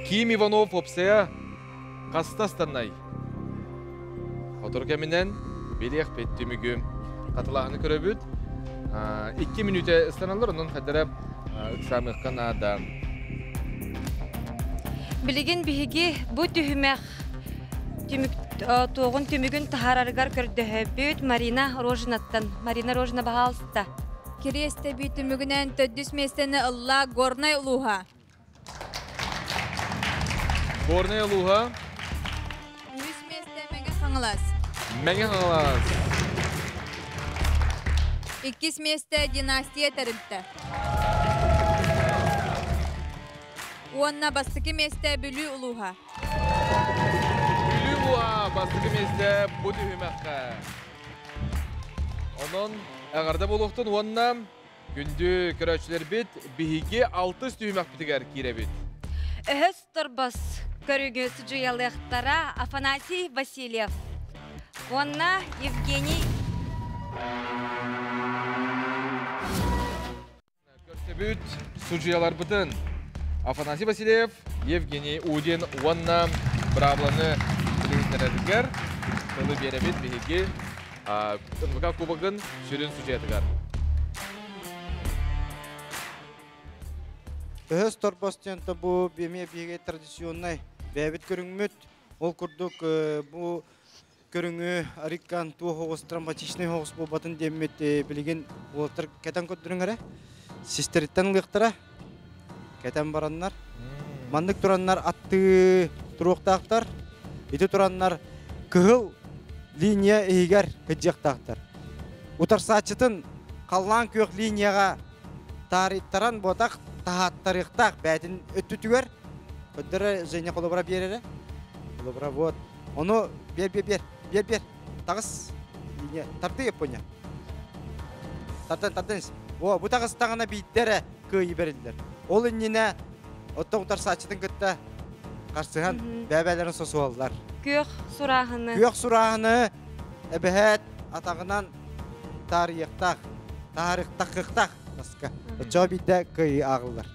Ким Иванов опсая хаста станнай? Сотору кэминэн билиэхпит түмүгү хатылааһыны көрөбүт. 2 мүнүүтэ ыстаналлар, онон хадара Ыксамыахха наада. Билигин биһиги бу түһүмэх түмүк туоҕун түмүгүн таһаарарыгар көрдөһөбүт Марина Рожинаттан. Марина Рожина, баһаалыста. Кириэстэби түмүгүнэн төрдүс миэстэни ылла Горнай улууһа. Горнай улууһа. Үһүс миэстэ Мэҥэ Хаҥалас. Мэҥэ Хаҥалас. Иккис миэстэ Династия тэрилтэ. Уонна бастакы миэстэ Бүлүү улууһа. Бүлүү улууһа бастакы миэстэ бу түһүмэххэ. Онон эҕэрдэ буолуохтун уонна күндү көрөөччүлэрбит биһиги алтыс түһүмэхпитигэр киирэбит. Өһөс торбос көрүгү судьуйалыахтара Афанасий Васильев уонна Евгений Көрсөбүт судьуйаларбытын Афанасий Васильев, Евгений Удин уонна быраабыланы билиһиннэрэригэр тылы биэрэбит биһиги НВК Кубогын сүрүн судьуйатыгар. Өһөс торбос диэн бу эмиэ биһиги традиционнай бэйэбит көрүҥмүт. Ол курдук бу көрүҥү ариккан туох оҕус травматичный оҕус буолбатын диэммит билигин уолаттар кэтэн көрдөрүҥ эрэ. Систэриттэн ылыахтара. Кэтэн бараннар. Маннык тураннар аттыы туруохтаахтар. Ити тураннар кыһыл линия иһигэр кыдьыахтаахтар. Утарсааччытын халлаан күөх линияҕа таарыйтаран буотах таһааттарыахтаах бээтин өттүтүгэр көрдөрө Женя холобура биэрэрэ. Холобура вот. Ону биэр биэр биэр биэр биэр таҕыс линия тарды Япония. Тардан тардан О, бу таҕыстаҕына биирдэ эрэ кыайыы бэриллэр. Ол иннинэ оттон утарсааччытын кытта харсыһан бэйэ-бэйэлэрин сосуһаллар. Күөх сурааһыны. Күөх сурааһыны эбэһээт атаҕынан таарыйыахтаах, таарыктахыахтаах таска. Оччоҕо биирдэ кыайыы ааҕыллар.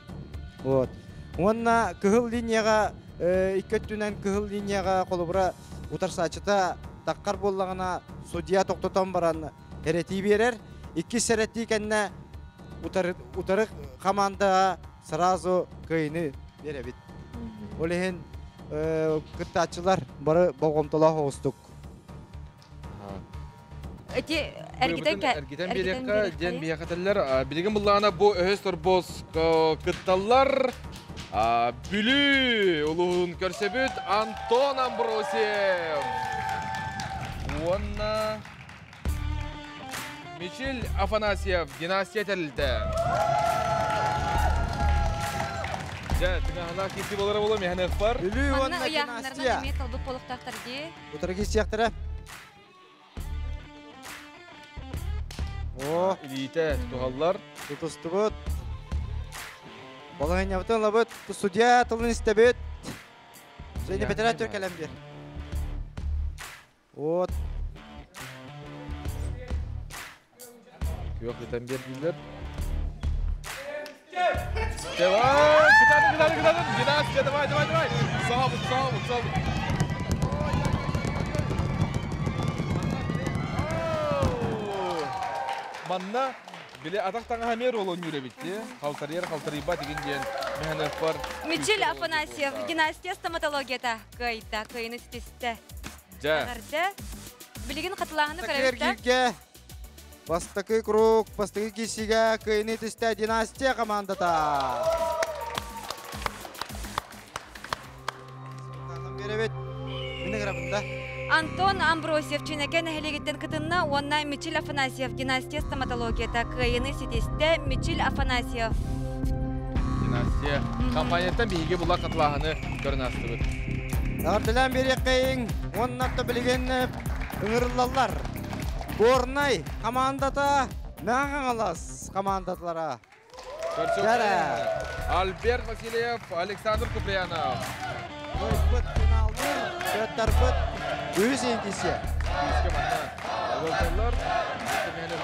Вот. Уонна кыһыл линияҕа икки өттүнэн кыһыл линияҕа холобура утарсааччыта таххар буоллаҕына судья тохтотон баран эрэтии биэрэр. Иккис эрэтии кэннэ утары, утары хамаандаҕа сразу кыайыыны биэрэбит. Ол иһин кыттааччылар бары болҕомтолоох оҕустук. Эти эргитэн эргитэн биэриэххэ диэн биһиэхэ этэллэр. Билигин буллаҕына бу өһөс торбос кытталлар. Бүлүү улууһун көрсөбүт Антон Амбросьев уонна Мичил Афанасьев династия тэрилтэ. Дьэ, тыҥаһынаах киирсии буолара буолуо, миэхэ бар. Бүлүү Манна уонна ыйааһыннарынан династия. эмиэ талбыт буолуохтаахтар дии. Утары киирсиэхтэрэ. О, Илиитэ тутуһаллар. Тутустубут. Балаһыанньабытын ылабыт. Судья тылын истэбит. Женя бэтэрээ төр кэлэн биэр. Вот. Күөх ытан биэрдилэр. Давай, кытаатын, кытаатын, кытаатын. Династия, давай, давай, давай. Саабыт, саабыт, саабыт. Манна били атах таҥаһа эмиэ ролл оонньуур эбит дии. Халтарыйар, халтарыйбат игин диэн мэһэнэхпар. Мичил Афанасьев династия стоматологията кыайда, кыайыны ситистэ. Дьэ. Эҕэрдэ. Билигин хатылааһыны көрөбүт да? Эргииргэ бастакы круг, бастакы киирсиигэ кыайыны түстэ династия командата. Биэрэбит. Мин ыҥырабын да. Антон Амбросьев Чинэкэ нэһилиэгиттэн кытынна уонна Мичил Афанасьев династия стоматологията кыайыны ситистэ. Мичил Афанасьев. Династия компанияттан биһиги була хатылааһыны көрөн аастыбыт. Эҕэрдэлээн биэриэххэйиҥ уонна билигин ыҥырыллаллар. Горнай командата Мэҥэ Хаҥалас командатылара. Көрсүөххэ Альберт Васильев, Александр Куприянов. Ойбут финалдыр, көттарбыт үс иҥкисе. Күүскэ манна ыалдьаллар. Мэһэнэр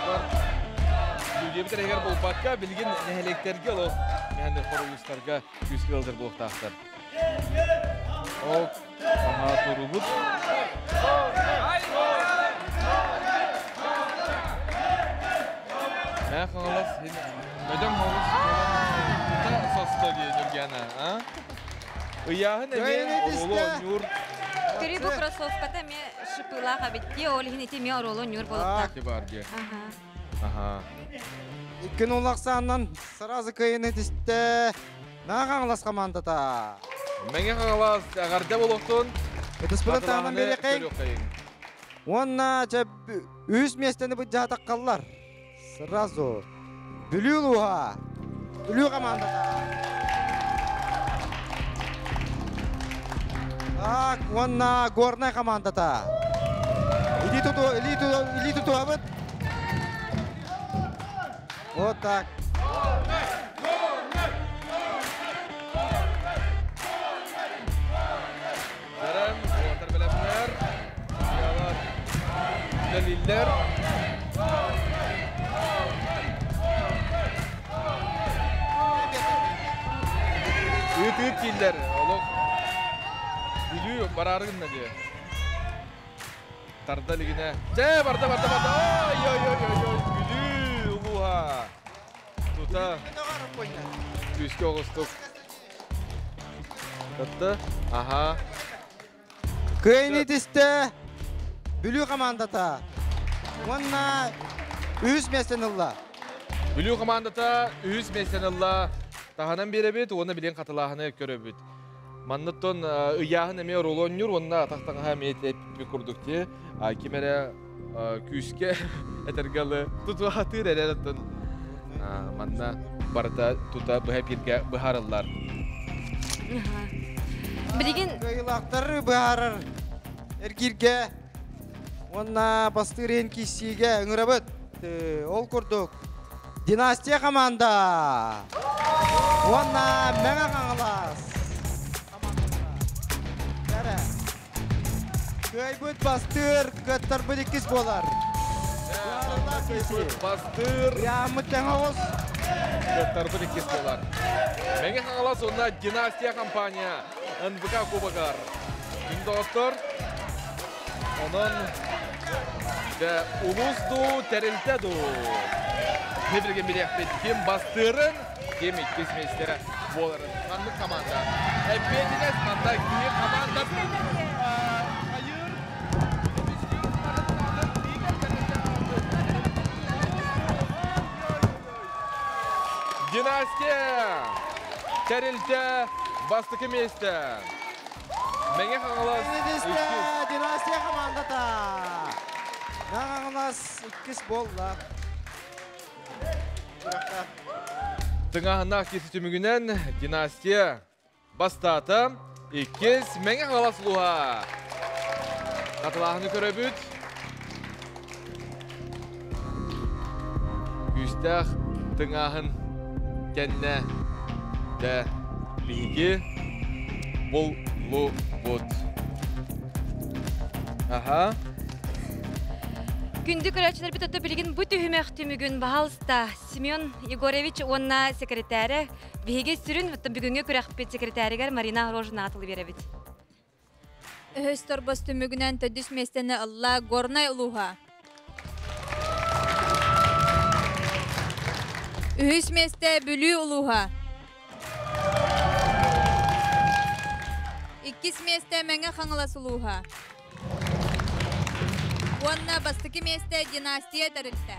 Студиябыт эрэһигэр буолбакка, билигин нэһилиэктэргэ олох мэһэнэр улуустарга күүскэ ыалдьар буолуохтаахтар. Ол аһаа турубут. Мэ Хаҥалас бөдөҥ оҕус буолан болла дии Нюргиана, а? Ыйааһын эмиэ оруолу оонньуур. Көрүү бу кроссовката эмиэ шипылаах эбит дии, ол иһин ити эмиэ оруолу оонньуур буолуохтаах. Бар дии. Аха. Иккин улахсааннан сразу кыайыны тистэ. Мэҥэ Хаҥалас командата. Мэҥэ Хаҥалас эҕэрдэ буолуохтун. Ытыспытын таһынан биэриэххэйиҥ. Уонна чэ үһүс миэстэни быдьаатаххаллар. Сразу. Бүлүү улууһа. Бүлүү командата. Так, уонна Горнай командата. Илии туту, илии туту, илии тутуабыт. Вот так. Бэлэм, уолаттар бэлэмнэр. Судьялар үлэлииллэр. Ыыт-ыыт дииллэр. Олох Бүлүү бараары гынна дии. Тарда илигинэ. Дьэ, барда, барда, барда. Ой, ой, ой, ой, ой. Бүлүү улууһа. Тута күүскэ оҕустук. Татта. Аха. Кыайыны тистэ Бүлүү командата. Уонна үһүс миэстэни ылла. Бүлүү командата үһүс миэстэни ылла. Таһынан биэрэбит уонна билин хатылааһыны көрөбүт. Манныттан ыйааһын эмиэ оруолу оонньуур уонна атах таҥаһа эмиэ тэппит курдук дии. Ким эрэ күүскэ этэргэ ылы тутуһатыыр эрэ оттон манна барыта тута быһа эпииргэ быһаарыллар. Билигин кыайыылаахтары быһаарар эргииргэ уонна бастыыр иһин киирсиигэ ыҥырабыт. Ол курдук Династия команда уонна Мэҥэ Хаҥалас командата. Кыайбыт бастыыр, кыаттарбыт иккис буолар. Кыайбыт бастыыр. Яаммыт тэҥ оҕус. Кыаттарбыт иккис буолар. Мэҥэ Хаҥалас уонна Династия компания НВК Кубогар. Күн доҕоттор, онон дьэ улуус дуу, тэрилтэ дуу. Ми билигин билиэхпит ким бастыырын, ким иккис миэстэ буоларын. Ханнык команда? Эппиэтинэс манна киһи команда хайыр Династия! Тэрилтэ бастакы миэстэ. Мэҥэ Хаҥалас иккис. Династия командата. Мэҥэ Хаҥалас иккис буолла. Тыҥааһыннаах киси түмүгүнэн династия бастаата, иккис Мэҥэ Хаҥалас улууһа. Хатылааһыны көрөбүт. Күүстээх тыҥааһын кэннэ дэ биһиги буллубут. Аха. Күндү көрөөччүлэрбит өттө билигин бу түһүмэх түмүгүн баһалыста Семен Егорович уонна секретарэ биһиги сүрүн бүгүҥҥү күрэхпит секретаригар Марина Рожина атылы биэрэбит. Өһөс торбос түмүгүнэн төрдүс миэстэни ылла Горнай улууһа. Үһүс миэстэ Бүлүү улууһа. Иккис миэстэ Мэҥэ Хаҥалас улууһа. Уонна бастакы миэстэ Династия тэрилтэ.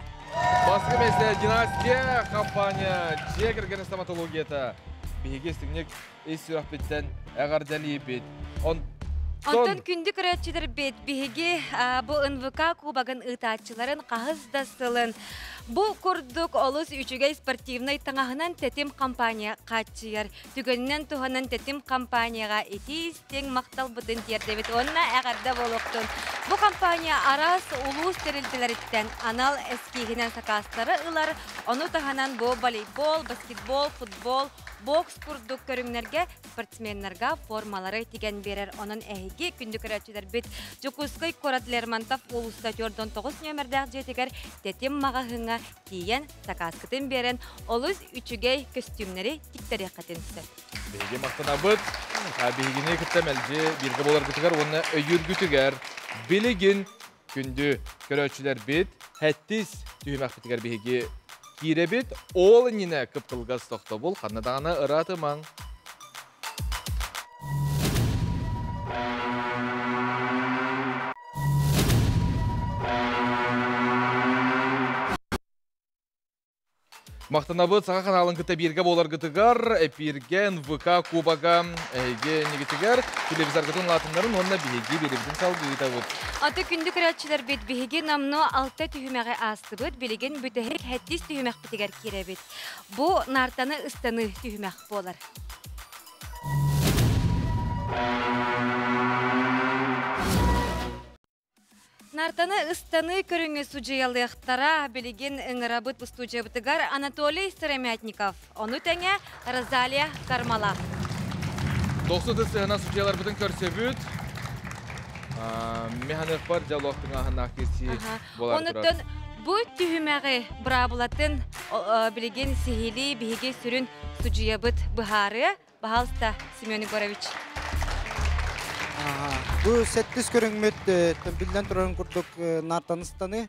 Бастакы миэстэ Династия компания дьиэ кэргэн стоматологията. Биһиги истиҥник ис сүрэхпиттэн эҕэрдэлиибит. Онтон күндү көрөөччүлэрбит биһиги бу НВК кубогын ыытааччыларын хаһыс да сылын бу курдук олус үчүгэй спортивнай таҥаһынан тэтим компания хааччыйар. Түгэнинэн туһанан тэтим компанияҕа итии-истиҥ махталбытын тиэрдэбит уонна эҕэрдэ буолуохтун. Бу компания араас улуус тэрилтэлэриттэн анал эскииһинэн сакаастары ылар, ону таһынан бу волейбол, баскетбол, футбол, бокс курдук көрүҥнэргэ спортсменнарга формалары тигэн биэрэр. Онон эһиги күндү көрөөччүлэрбит Дьокуускай куорат Лермонтов уулусса 49 нүөмэрдээх дьиэтигэр Тэтим маҕаһыыҥҥа тиийэн сакааскытын биэрэн олус үчүгэй көстүүмнэри тиктэриэххитин сөп. Биһиги махтанабыт. Биһигини кытта мэлдьи бииргэ буоларгытыгар уонна өйүүргүтүгэр билигин күндү көрөөччүлэрбит хэттис түһүмэхпитигэр биһиги Киирэбит, ол иннинэ кып-кылгас тохтобул, ханна даҕаны ыраатымаҥ. Махтанабыт Саха ханаалын кытта бииргэ буоларгытыгар, эпииргэ НВК Кубога эһиги иннигитигэр телевизоргытын улаатыннарын уонна биһиги биэрибитин салгыытабыт. Аты күндү көрөөччүлэрбит, биһиги намно алта түһүмэҕи аастыбыт, билигин бүтэһик хэттис түһүмэхпитигэр киирэбит. Бу наартаны ыстаныы түһүмэх буолар. Нартаны ыстаныы көрүҥү судьуйалыахтара билигин ыҥырабыт устуудьуйабытыгар Анатолий Сыромятников, ону тэҥэ Розалия Кармала. Дохсу сыһына судьуйаларбытын көрсөбүт. Механыхпар диалог тыҥааһыннаах кирсии буолар турар. Онуттан бу түһүмэҕи быраабылатын билигин сиһилии биһиги сүрүн судьуйабыт быһаарыа. Баһаалыста, Семен Егорович. Бу сэттис көрүҥмүт биллэн турарын курдук наартаныстаны.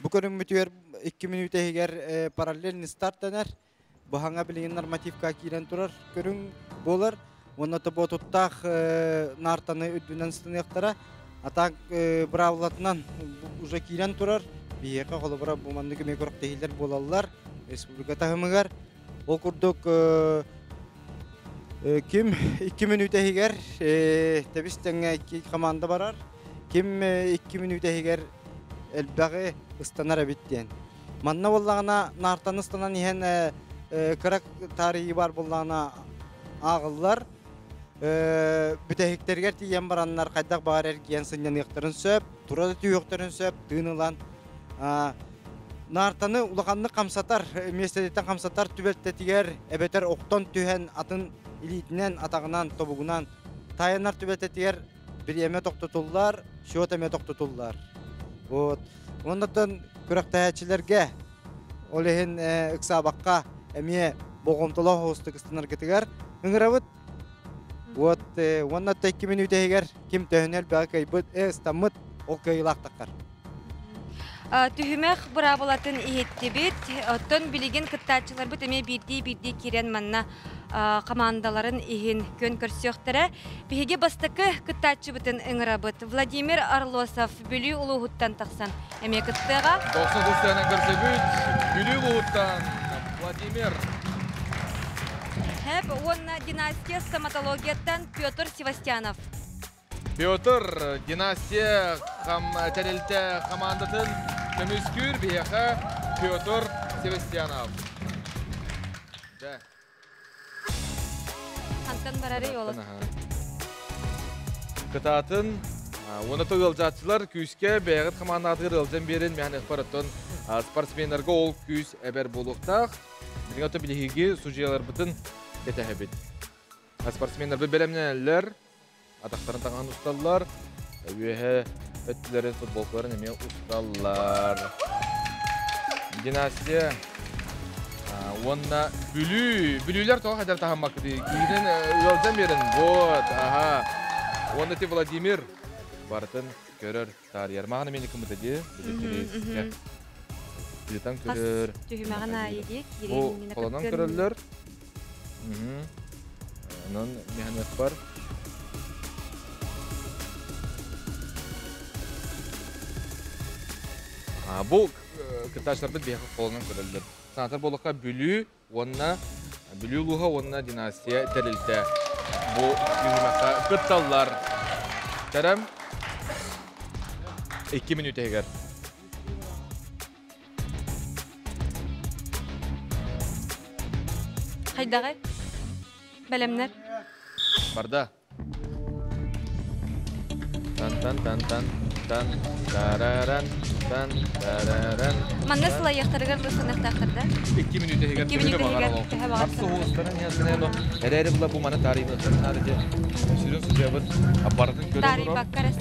Бу көрүҥмүтүгэр 2 мүнүүтэ иһигэр параллельный старт дэнэр. Бу хаҥа билигин нормативка киирэн турар көрүҥ буолар. Уонна тобуотуттаах наартаны үрдүнэн станыахтара. А так быраабылатынан уже киирэн турар. Биһиэхэ холобура бу маннык эмиэ күрэхтэһиилэр буолаллар республика таһымыгар. Ол курдук ким 2 мүнүүтэ иһигэр тэбис тэҥҥэ икки команда барар, ким 2 мүнүүтэ иһигэр элбэҕи ыстанар эбит диэн. Манна буоллаҕына наартаны ыстанан иһэн кыра таарыйыы баар буоллаҕына ааҕыллар. Бүтэһиктэригэр тиийэн бараннар хайдах баҕар эргийэн сынньаныахтарын сөп, тура да түһүөхтэрин сөп, тыын ылан. Наартаны улаханнык хамсатар, миэстэтиттэн хамсатар түбэлтэтигэр эбэтэр охтон түһэн атын илиитинэн, атаҕынан, тобугунан тайанар түбэлтэтигэр бириэмэ тохтотуллар, счет эмиэ тохтотуллар. Вот. Оннуттан күрэхтэһээччилэргэ ол иһин ыксаабакка эмиэ болҕомтолоох оҕустук ыстанаргытыгар ыҥырабыт. Вот уонна 2 мүнүүтэ иһигэр ким төһөнү элбэҕи кыайбыт, ыстаммыт, ол кыайыылаах таххар. Түһүмэх быраабылатын иһиттибит. Оттон билигин кыттааччыларбыт эмиэ биирдии-биирдии киирэн манна командаларын иһин күөн көрсүөхтэрэ. Биһиги бастакы кыттааччыбытын ыҥырабыт. Владимир Орлосов Бүлүү улууһуттан тахсан эмиэ кыттыаҕа. Дохсун тустаынан көрсөбүт Бүлүү улууһуттан Владимир. Хэп уонна династия стоматологияттан Петр Севастьянов. Петр династия тэрилтэ командатын көмүскүүр биһиэхэ Петр Севастьянов. Да. Хантан барары олох. Кытаатын уонна ыалдьааччылар күүскэ бэйэҕит хамааннаатыгар ыалдьан биэрин мэхэнэхпар оттон спортсменнарга ол күүс эбэр буолуохтаах. Билигин ото билиһиги судьуйаларбытын кэтэһэбит. Спортсменнарбыт бэлэмнэнэллэр, атахтарын таҥаһын усталлар, үөһэ өттүлэрин футболкаларын эмиэ усталлар. Династия уонна Бүлүү. Бүлүүлэр тоҕо хайдар таһыммаккытый? Киһитин ыалдьан биэрин. Вот, аха. Уонна ти Владимир барытын көрөр, таарыйар. Маҕана мени кымыта дии. Тыытан көрөр. Түһүмэҕин аайы дии. Бу холонон көрөллөр. Онон механизм Бу кыттааччыларбыт биһиэхэ холонон көрөллөр. Санатар буоллахха Бүлүү уонна Бүлүү улууһа уонна династия тэрилтэ бу түһүмэххэ кытталлар. Тэрэм 2 мүнүүтэ иһигэр. Хайдаҕай? Бэлэмнэр? Барда. Тан тан тан тан тан тараран тан тараран. Манна сылайыахтарыгар бырсыныахтаахтар да? 2 мүнүүтэ иһигэр 2 мүнүүтэ иһигэр төһө баҕар Харсы уустарын эрээри була бу маны таарыймыттарын наада сүрүн судьуйабыт аппаратын көрө олорор. Таарыйбакка эрэ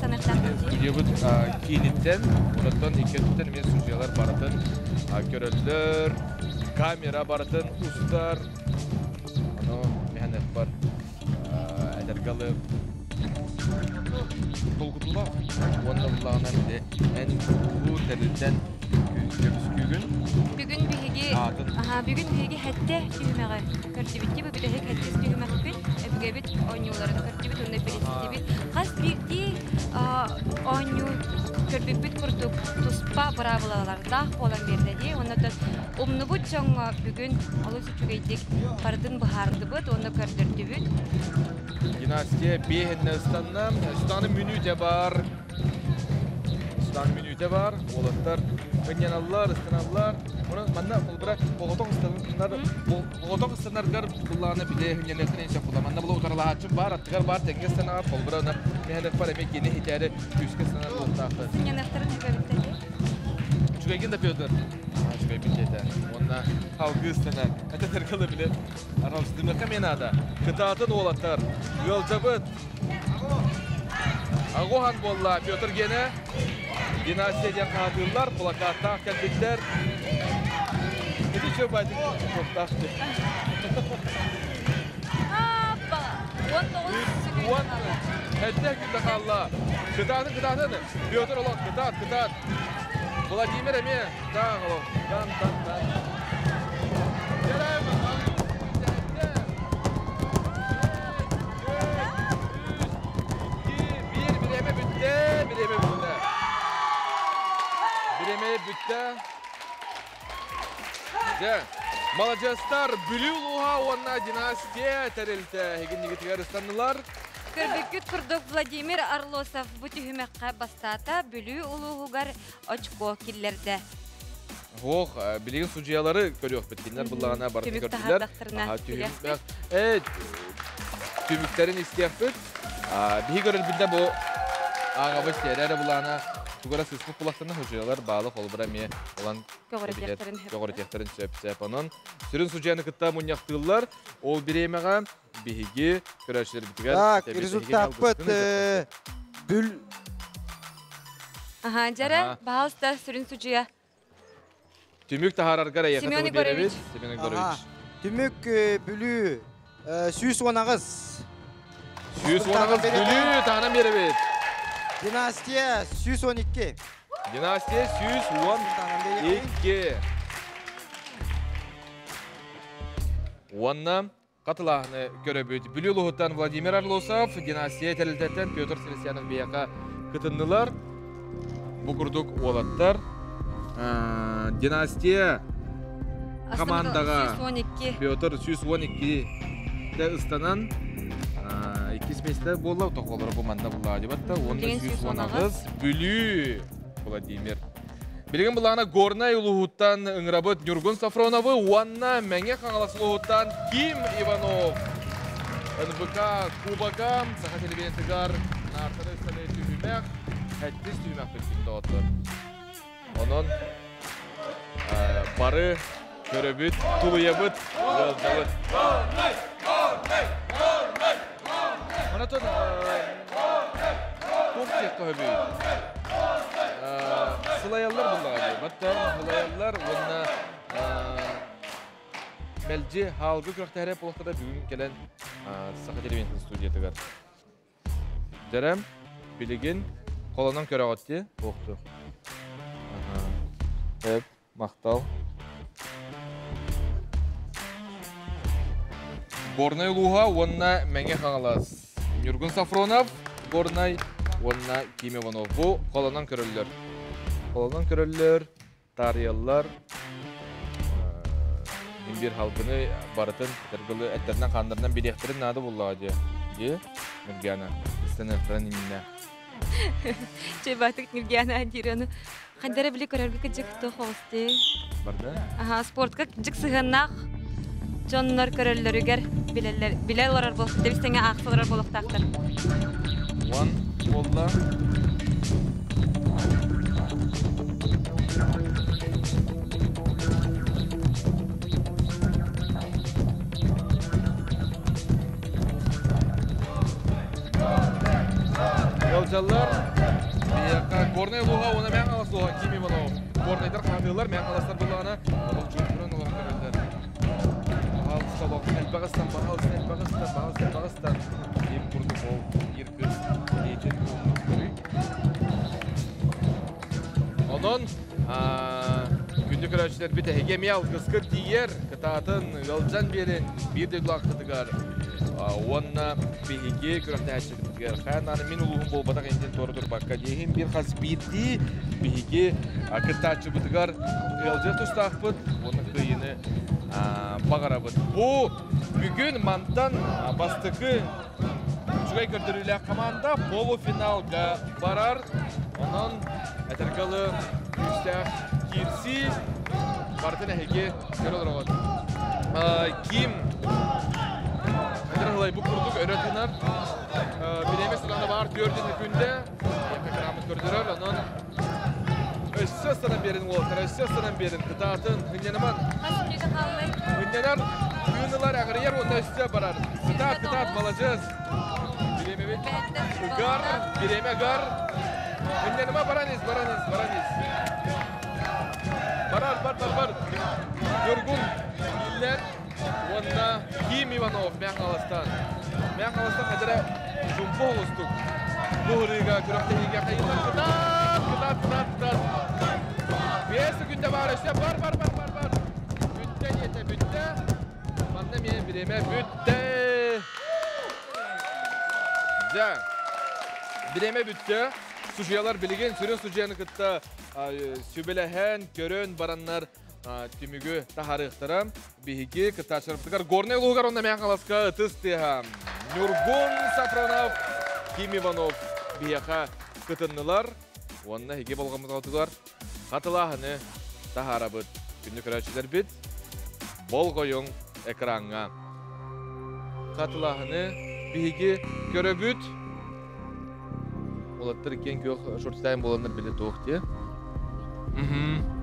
Судьуйабыт кииниттэн, онуттан икки өттүттэн эмиэ судьуйалар барытын көрөллөр, камера барытын устар. Ону миһэн бар эдэргалы толкутулаах уонна буллаҕынан эн улуу тэрилтэн Көмүскүүгүн. Бүгүн биһиги бүгүн биһиги хэтте түһүмэҕи көрдүбүт. Бу бүтэһик хэттис түһүмэхпит өбүгэбит оонньууларын көрдүбүт уонна билистибит. Хас биирдии оонньуу көрбүппүт курдук туспа быраабылалардаах буолан биэрдэ дии. Онно умнубут дьоҥҥо бүгүн олус үчүгэйдик барытын быһаардыбыт уонна көрдөрдүбүт. Династия биэһиннэ ыстанна. Сутаны мүнүүтэ бар. Сутан мүнүүтэ бар. Уолаттар ынньаналлар, ыстаналлар. Онон манна холбура оҕотох ыстанар оҕотох ыстанаргар буллаана биле хынньаныахтан инсэ була. Манна була утаралаһааччым бар, аттыгар бар тэҥҥэ ыстанаҕар холбура ына мэһэлэк бар эмиэ киэни хитээри күүскэ ыстанар буолтаахтар. Сынньаныахтарын сөбөбүттэр. Үчүгэйгин да Петр. Үчүгэйбин диэтэ. Уонна халгы ыстанар. Этэтэргалы биле аралстымыка мен ада. Кытаатын уолаттар. Ыалдьабыт. Агохан болла Петр гене. Династия диэн хаатыыллар, плакаттаах кэлбиттэр. Ити чө байтык тоқтаах. 19 Хәтте күндә қалла. Кытаатын, кытаатын. Петр олох, кытаат, кытаат. Владимир эме. Таң олох. Тан, тан, тан. Bir биреме бүтте, биреме бүтте. Биреме бүтте. Дьэ, маладьыастар, Бүлүү улууһа уонна династия тэрилтэ һигин ыстаннылар. Көрбүккүт курдук Владимир Орлосов бу түһүмэххэ бастаата, Бүлүү улууһугар очко киллэрдэ. Ох, билигин судьуйалары көрүөхпүт. Кинилэр буллаҕына барытын Түмүк көрдүлэр. таһаардахтарына Аха, билиэхпит. Түмүктэрин истиэхпит. Биһи көрөрбүтэ бу ааҕабыт тиэрэ булаана тугара сыспыт булахтарына судьуйалар баалы холбура эмиэ olan Көҕүрэтиэхтэрин сөп. Көҕүрэтиэхтэрин сөп сөп. Онон сүрүн судьуйаны кытта мунньахтыыллар. Ол бириэмэҕэ биһиги көрөөччүлэрбитигэр Так, результаппыт бүл Аха, дьэрэ, баһаалыста сүрүн судьуйа. Түмүк таһаараргар эйиэхэ Семен тылы биэрэбит. Егорович. Семен Егорович. Түмүк Бүлүү 118. 118 Бүлүү таһынан биэрэбит. Династия 112. Династия 112. Уонна катылаһыны көрөбүт. Бүлүү улууһуттан Владимир Орлосов, династия тэрилтэттэн Петр Селестьянов биһиэхэ кытыннылар. Бу курдук уолаттар. Династия командаға 112. Петр 112 те ыстанан иккис месте буолла, тоқолары бу манна булла дебатта. Онда 118 Бүлүү Владимир. Билигин булаана Горнай улууһуттан ыҥырабыт Ньургун Сафроновы уонна Мэҥэ Хаҥалас улууһуттан Ким Иванов. НБК Кубога Саха телевидениетыгар наартаны ыстаны түһүмэх, хэттис түһүмэх бүттүн доҕоттор. Онон бары көрөбүт, тулуйабыт, ыалдьабыт. Онотон туох диэххэ сөбүй? Сылайаллар буллаҕа дии. Батта сылайаллар уонна мэлдьи хаалгы күрэхтэһэрэ буолуохтара бүгүн кэлэн Саха телевидениетин студиятыгар. Дьэрэм, билигин холонон көрөҕүт дии, буохту. Эп, махтал. Горнай улууһа уонна Мэҥэ Хаҥалас. Ньургун Сафронов, Горнай уонна Ким Иванов. Бу холонон көрөллөр. Холонон көрөллөр, таарыйаллар. Мин бир халгыны барытын тыргылы эттеринэн хааннарынан билиэхтэрин наада буоллаҕа дии. Дии, Нургиана. Ыстаныахтарын иннинэ. Чебатык Нургиана диир Хандара били көрөргө кыдьык тухоости. Барда? Аха, спортка кыдьык сыһыаннаах дьоннор көрөллөрүгэр билэллэр билэ олорор буолуох тэбис тэҥэ аахса олорор буолуохтаахтар. Уон буолла. Ыалдьаллар. Биһиэхэ Горнай улууһа уонна Мэҥэ Хаҥалас улууһа Ким Иванов. Горнайдар хаһыатыыллар, Мэҥэ Хаҥаластар буоллаҕына олох чуумпуран олорон көрөллөр. Баһаалыста олох элбэх ыстан, баһаалыста элбэх ыстан, баһаалыста элбэх ыстан. Диэн курдук ол биир кыыс илиитин ууммут көрүй. Онон Күндү көрөөччүлэрбит, эһиги эмиэ алгыскыт тиийэр, кытаатыҥ, ыалдьан биэриҥ, биир дойдулаахпытыгар уонна биһиги күрэхтэһээччилэрбитигэр хайаан мин улууһум буолбатах интин туора турбакка диэһин биир хас биирдии биһиги кыттааччыбытыгар ыалдьар тустаахпыт уонна кыайыыны баҕарабыт. Бу бүгүн мантан бастакы үчүгэй көрдөрүүлээх команда полуфиналга барар. Онон этэргэ дылы күүстээх киирсии барытын эһиги көрө олороҕут. Ким Этэр бу курдук өрө тыынар. Бириэмэ сылана баар 4 күндэ. Экраммыт көрдөрөр. Онон өссө ыстанан биэрин уолаттар, өссө ыстанан биэрин, кытаатын, хынньаныман. Хас мүнүүтэ хааллай? Хынньанар, тыынылар, аҕырыйар уонна өссө барар. Кытаат, кытаат, маладьыас. Бириэмэбит ыгар, бириэмэ ыгар. Хынньаныма баран ис, баран ис, баран ис. Барар, бар, бар, бар. Ньургун Миллер уонна Ким Иванов Мэҥэ Хаҥаластан. Мэҥэ Хаҥаластан хадара чуумпу оҕустук. Бу ырыыга күрэхтэһиигэ хайыылар кытаат, кытаат, кытаат, кытаат. 5 күндэ бар, өссө бар, бар, бар, бар, бар. Бүттэ диэтэ, бүттэ. Манна эмиэ бириэмэ бүттэ. Дьэ, бириэмэ бүттэ. Судьуйалар билигин сүрүн судьуйаны кытта сүбэлэһэн, көрөн бараннар түмүгү таһаарыахтара. Биһиги кыттааччыларбытыгар Горнай улууһугар уонна Мэҥэ Хаҥаласка ытыс тыаһа. Ньургун Сафронов, Ким Иванов биһиэхэ кытыннылар. Уонна эһиги болҕомтоҕутугар хатылааһыны таһаарабыт. Күндү көрөөччүлэрбит, болҕойуҥ экраҥҥа. Хатылааһыны биһиги көрөбүт. Уолаттар киэн күөх шорттайын буоланнар били туох дии. Мгм.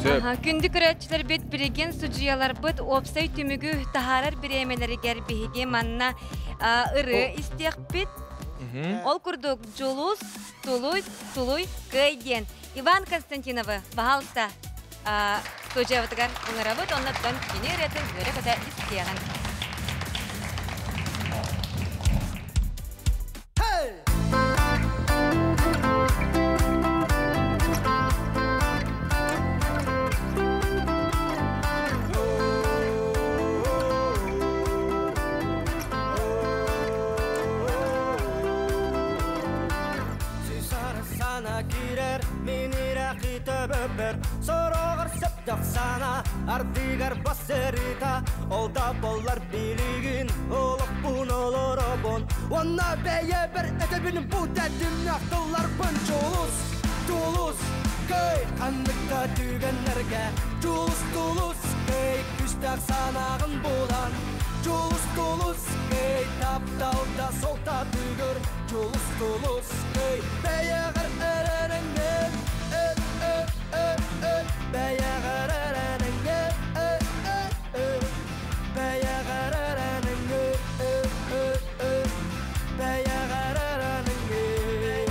Сөп. Күндү көрөөччүлэрбит, билигин судьуйаларбыт уопсай түмүгү таһаарар бириэмэлэригэр биһиги манна ырыа истиэхпит. Ол курдук Дьулус, Тулуй, Тулуй, Кыай диэн Иван Константиновы, пожалуйста, студиябытыгар ыҥырабыт, оннуттан кини ырыатын үөрэ-көтө истиэҕин. Сана киирэр мин ирэхи төбөбөр сороҕор сөптөөх сана ардыгар бассырыта ол да буоллар билигин олохпун олоробун уонна бэйэбэр этэбин бу тэтимнээх тылларбын дьулус тулус кыай ханнык да түгэннэргэ дьулус тулус кыай күүстээх санааҕын булан дьулус тулус кыай тапталда суолтатыгар дьулус тулус кыай бэйэҕэр эрэнэҥҥин э э э э бэйэҕэр эрэнэҥҥин э э э бэйэҕэр эрэнэҥҥин э э э бэйэҕэр эрэнэҥҥин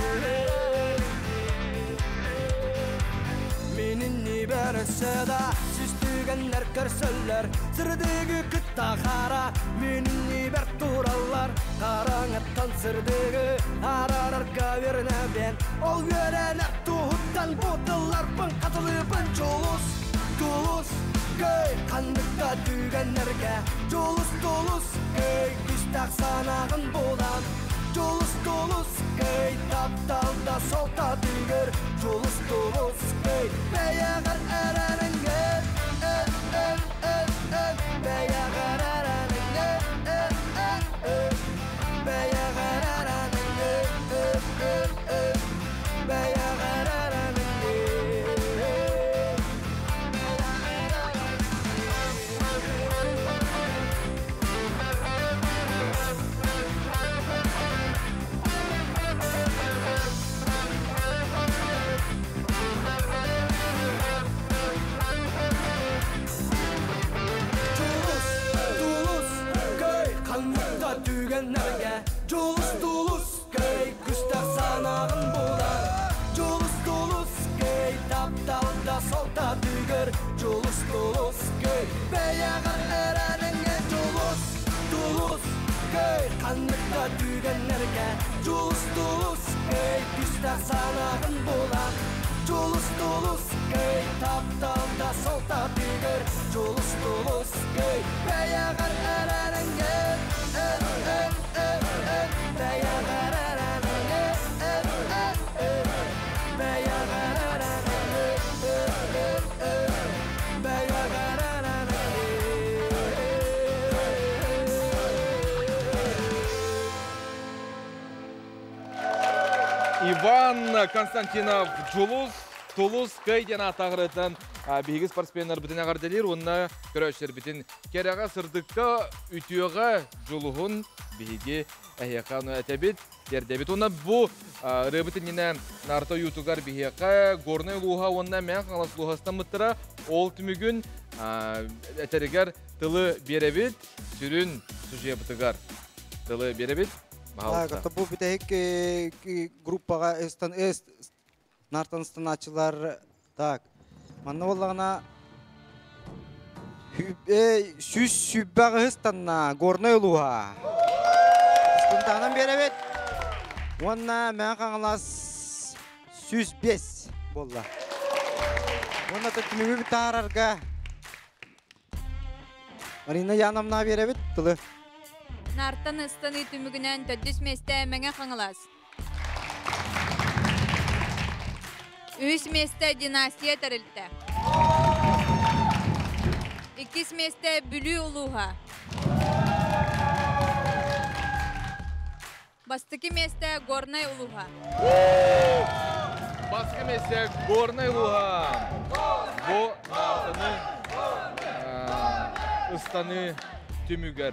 Мин иннибэр өссө да сүүс түгэннэр көрсөллөр Сырдыгы кытта хара мин иннибэр тураллар Хараҥаттан сырдыгы араарарга үөрэнэбин Ол үөрэнэр туһуттан бу тылларбын хатылыыбын Дьулус, тулус, кыай ханнык да түгэннэргэ Дьулус, тулус, кыай күүстээх санааҕын булан Дьулус, тулус, кыай тапталда суолтатыгар Дьулус, тулус, кыай бэйэҕэр эрэнэҥҥин э э э э бэйэҕэр эрэнэҥҥин э э э бэйэҕэр эрэнэҥҥин э э э бэйэҕэр эрэнэҥҥин. Жулус кей күстә санағын болан Жулус тулус кей тапталда солта тигер Жулус тулус кей бәягар әрәріңге Эр эр эр эр бәягар әрәріңге Эр эр эр бәягар әрәріңге Эр эр эр бәягар Иван Константинов Жулус Тулус кый диэн атаҕырытан биһиги спортсменнар битин агарделир уонна көрөөччүлэр битин кэрэҕэ сырдыкка үтүөҕэ дьулуһун биһиги эһиэхэ ону этэбит тиэрдэбит уонна бу ырыабыт иннинэ нарта уютугар биһиэхэ Горнай улууһа уонна Мэҥэ Хаҥалас улууһа ыстаммыттара ол түмүгүн этэригэр тылы биэрэбит сүрүн судьуйабытыгар тылы биэрэбит. Пожалуйста. Бу бүтэһик группаҕа нартан ыстанааччылар так манна буоллаҕына 120 ыстанна Горнай улууһа. Ыстантаҕынан биэрэбит. Уонна Мэҥэ Хаҥалас 105 буолла. Уонна түмүгү таһаарарга Марина Яновна биэрэбит тылы. Нартан ыстаныы түмүгүнэн төрдүс миэстэ Мэҥэ Хаҥалас. Үһүс миэстэ Династия тэрилтэ. Иккис миэстэ Бүлүү улууһа. Бастакы миэстэ Горнай улууһа. Бастакы миэстэ Горнай улууһа. Бу наартаны ыстаныы түмүгэр.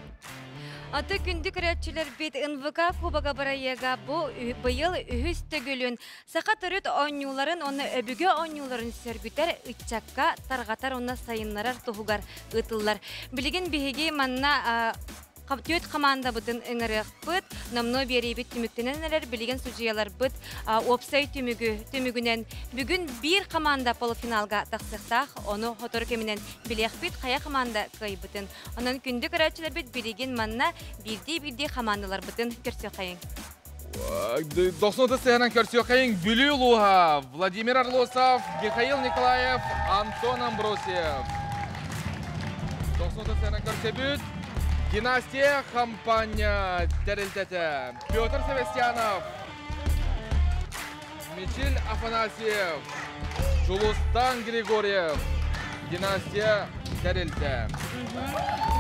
Аты күндү көрөөччүлэрбит НВК Кубога бырайыага бу быйыл үһүс төгүлүн саха төрүт оонньууларын уонна өбүгэ оонньууларын сөргүтэр, ыччакка тарҕатар уонна сайыннарар туһугар ыытыллар. Билигин биһиги манна түөрт хамаандабытын ыҥырыахпыт. Номнуо биэриибит түмүктэнэн эрэр. Билигин судьуйаларбыт уопсай түмүгү түмүгүнэн бүгүн биир команда полуфиналга тахсыахтаах. Ону сотору кэминэн билиэхпит хайа команда кыайбытын. Онон күндү көрөөччүлэрбит билигин манна биирдии-биирдии хамаандаларбытын көрсүөххэйиҥ. Дохсун сыһынан көрсүөххэйиҥ Бүлүү улууһа Владимир Орлосов, Михаил Николаев, Антон Амбросьев. Дохсун сыһынан көрсөбүт Династия компания тэрилтэтэ Петр Севастьянов, Мичил Афанасьев, Жулустан Григорьев, Династия тэрилтэ.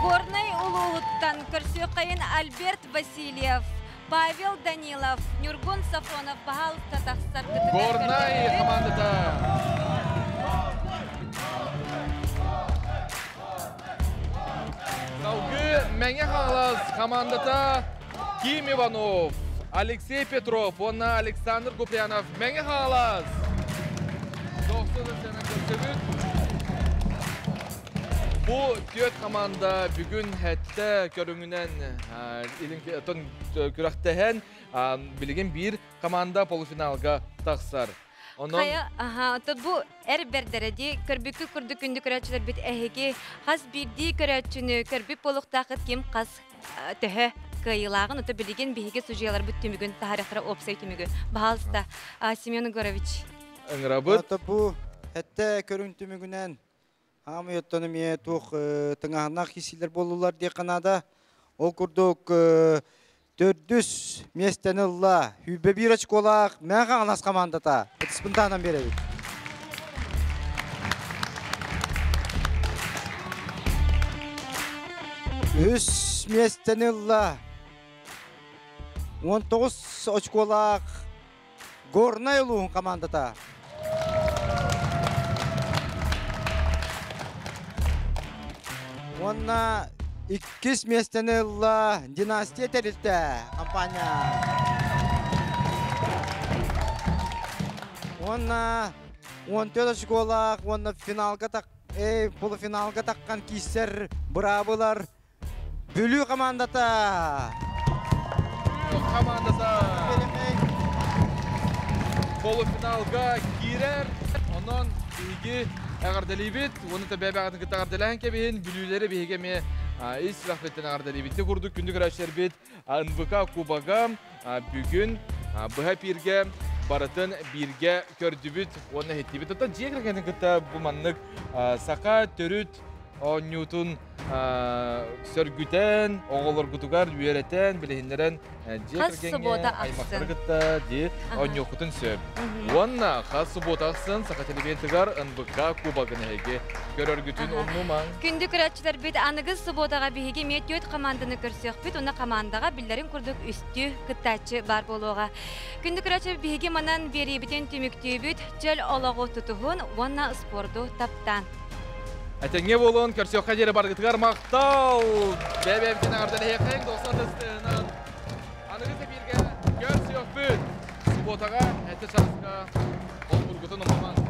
Горнай улууһуттан көрсүөххэйин Альберт Васильев, Павел Данилов, Ньургун Сафронов баһаалыста тахсаргытыгар Горнай командата. Салгыы Мэҥэ Хаҥалас командата Ким Иванов, Алексей Петров уонна Александр Куприянов Мэҥэ Хаҥалас. Дохсун көрсөбүт. Бу түөрт команда бүгүн хэттэ көрүҥүнэн күрэхтэһэн билигин биир команда полуфиналга тахсар. Онон Хайа, аха, оттон бу эр бэрдэрэ дии көрбүккү курдук күндү көрөөччүлэрбит эһиги хас биирдии көрөөччүнү көрбүт буолуохтаахыт ким хас төһө кыайыылааҕын ото билигин биһиги судьуйаларбыт түмүгүн таһаарыахтара уопсай түмүгү. Баһаалыста, Семен Егорович. Ыҥырабыт. Ата бу хэтте көрүн түмүгүнэн хаамый оттон эмиэ туох тыҥаһыннаах киисилэр буоллулар диэххэ наада. Ол курдук төрдүс миэстэни ылла 101 очколаах Мэҥэ Хаҥалас командата. Ытыспын биэрэбит. Үс миэстэни ылла 19 очколаах Горнай улууһун командата. Уонна иккис миэстэни ылла Династия тэрилтэ компания. Уонна 14 очколаах уонна финалга так полуфиналга таххан кииссэр быраабылар Бүлүү командата. Командата полуфиналга киирэр. Онон биһиги эҕэрдэлиибит. Уонна бэйэ-бэйэҕитин кытта эҕэрдэлээн кэбиһин. Бүлүүлэри биһиги эмиэ ис сүрэхпиттэн эҕэрдэлиибит. Курдук күндү көрөөччүлэрбит НВК Кубога бүгүн Быһа эпииргэ барытын бииргэ көрдүбүт уонна иһиттибит. Оттон дьиэ кэргэнин кытта бу маннык саха төрүт оонньуутун сөргүтэн, оҕолоргутугар үөрэтэн, билиһиннэрэн дьиэ Хас кэргэҥҥэ субуота аймахтары ахсын. кытта дии оонньуоххутун сөп. Уонна хас субуота ахсын Саха телевизорыгар НВК Кубогын эһиги көрөргүтүн умнумаҥ. Күндү көрөөччүлэрбит, аныгы субуотаҕа биһиги эмиэ түөрт команданы көрсүөхпүт уонна командаҕа биллэрин курдук үстүү кыттааччы баар буолуоҕа. Күндү көрөөччү, биһиги манан биэриибитин түмүктүүбүт. Чөл олоҕу тутуһун уонна спорду таптаан. Этэҥҥэ буолун, көрсүөххэ диэри баргытыгар махтал! Бэйэ-бэйэбитин эҕэрдэлэһиэххэйиҥ, 90 тыстыынан. Аныгы эфиргэ көрсүөхпүт. Субуотаҕа, эти чааска холбургутун умнумаҥ.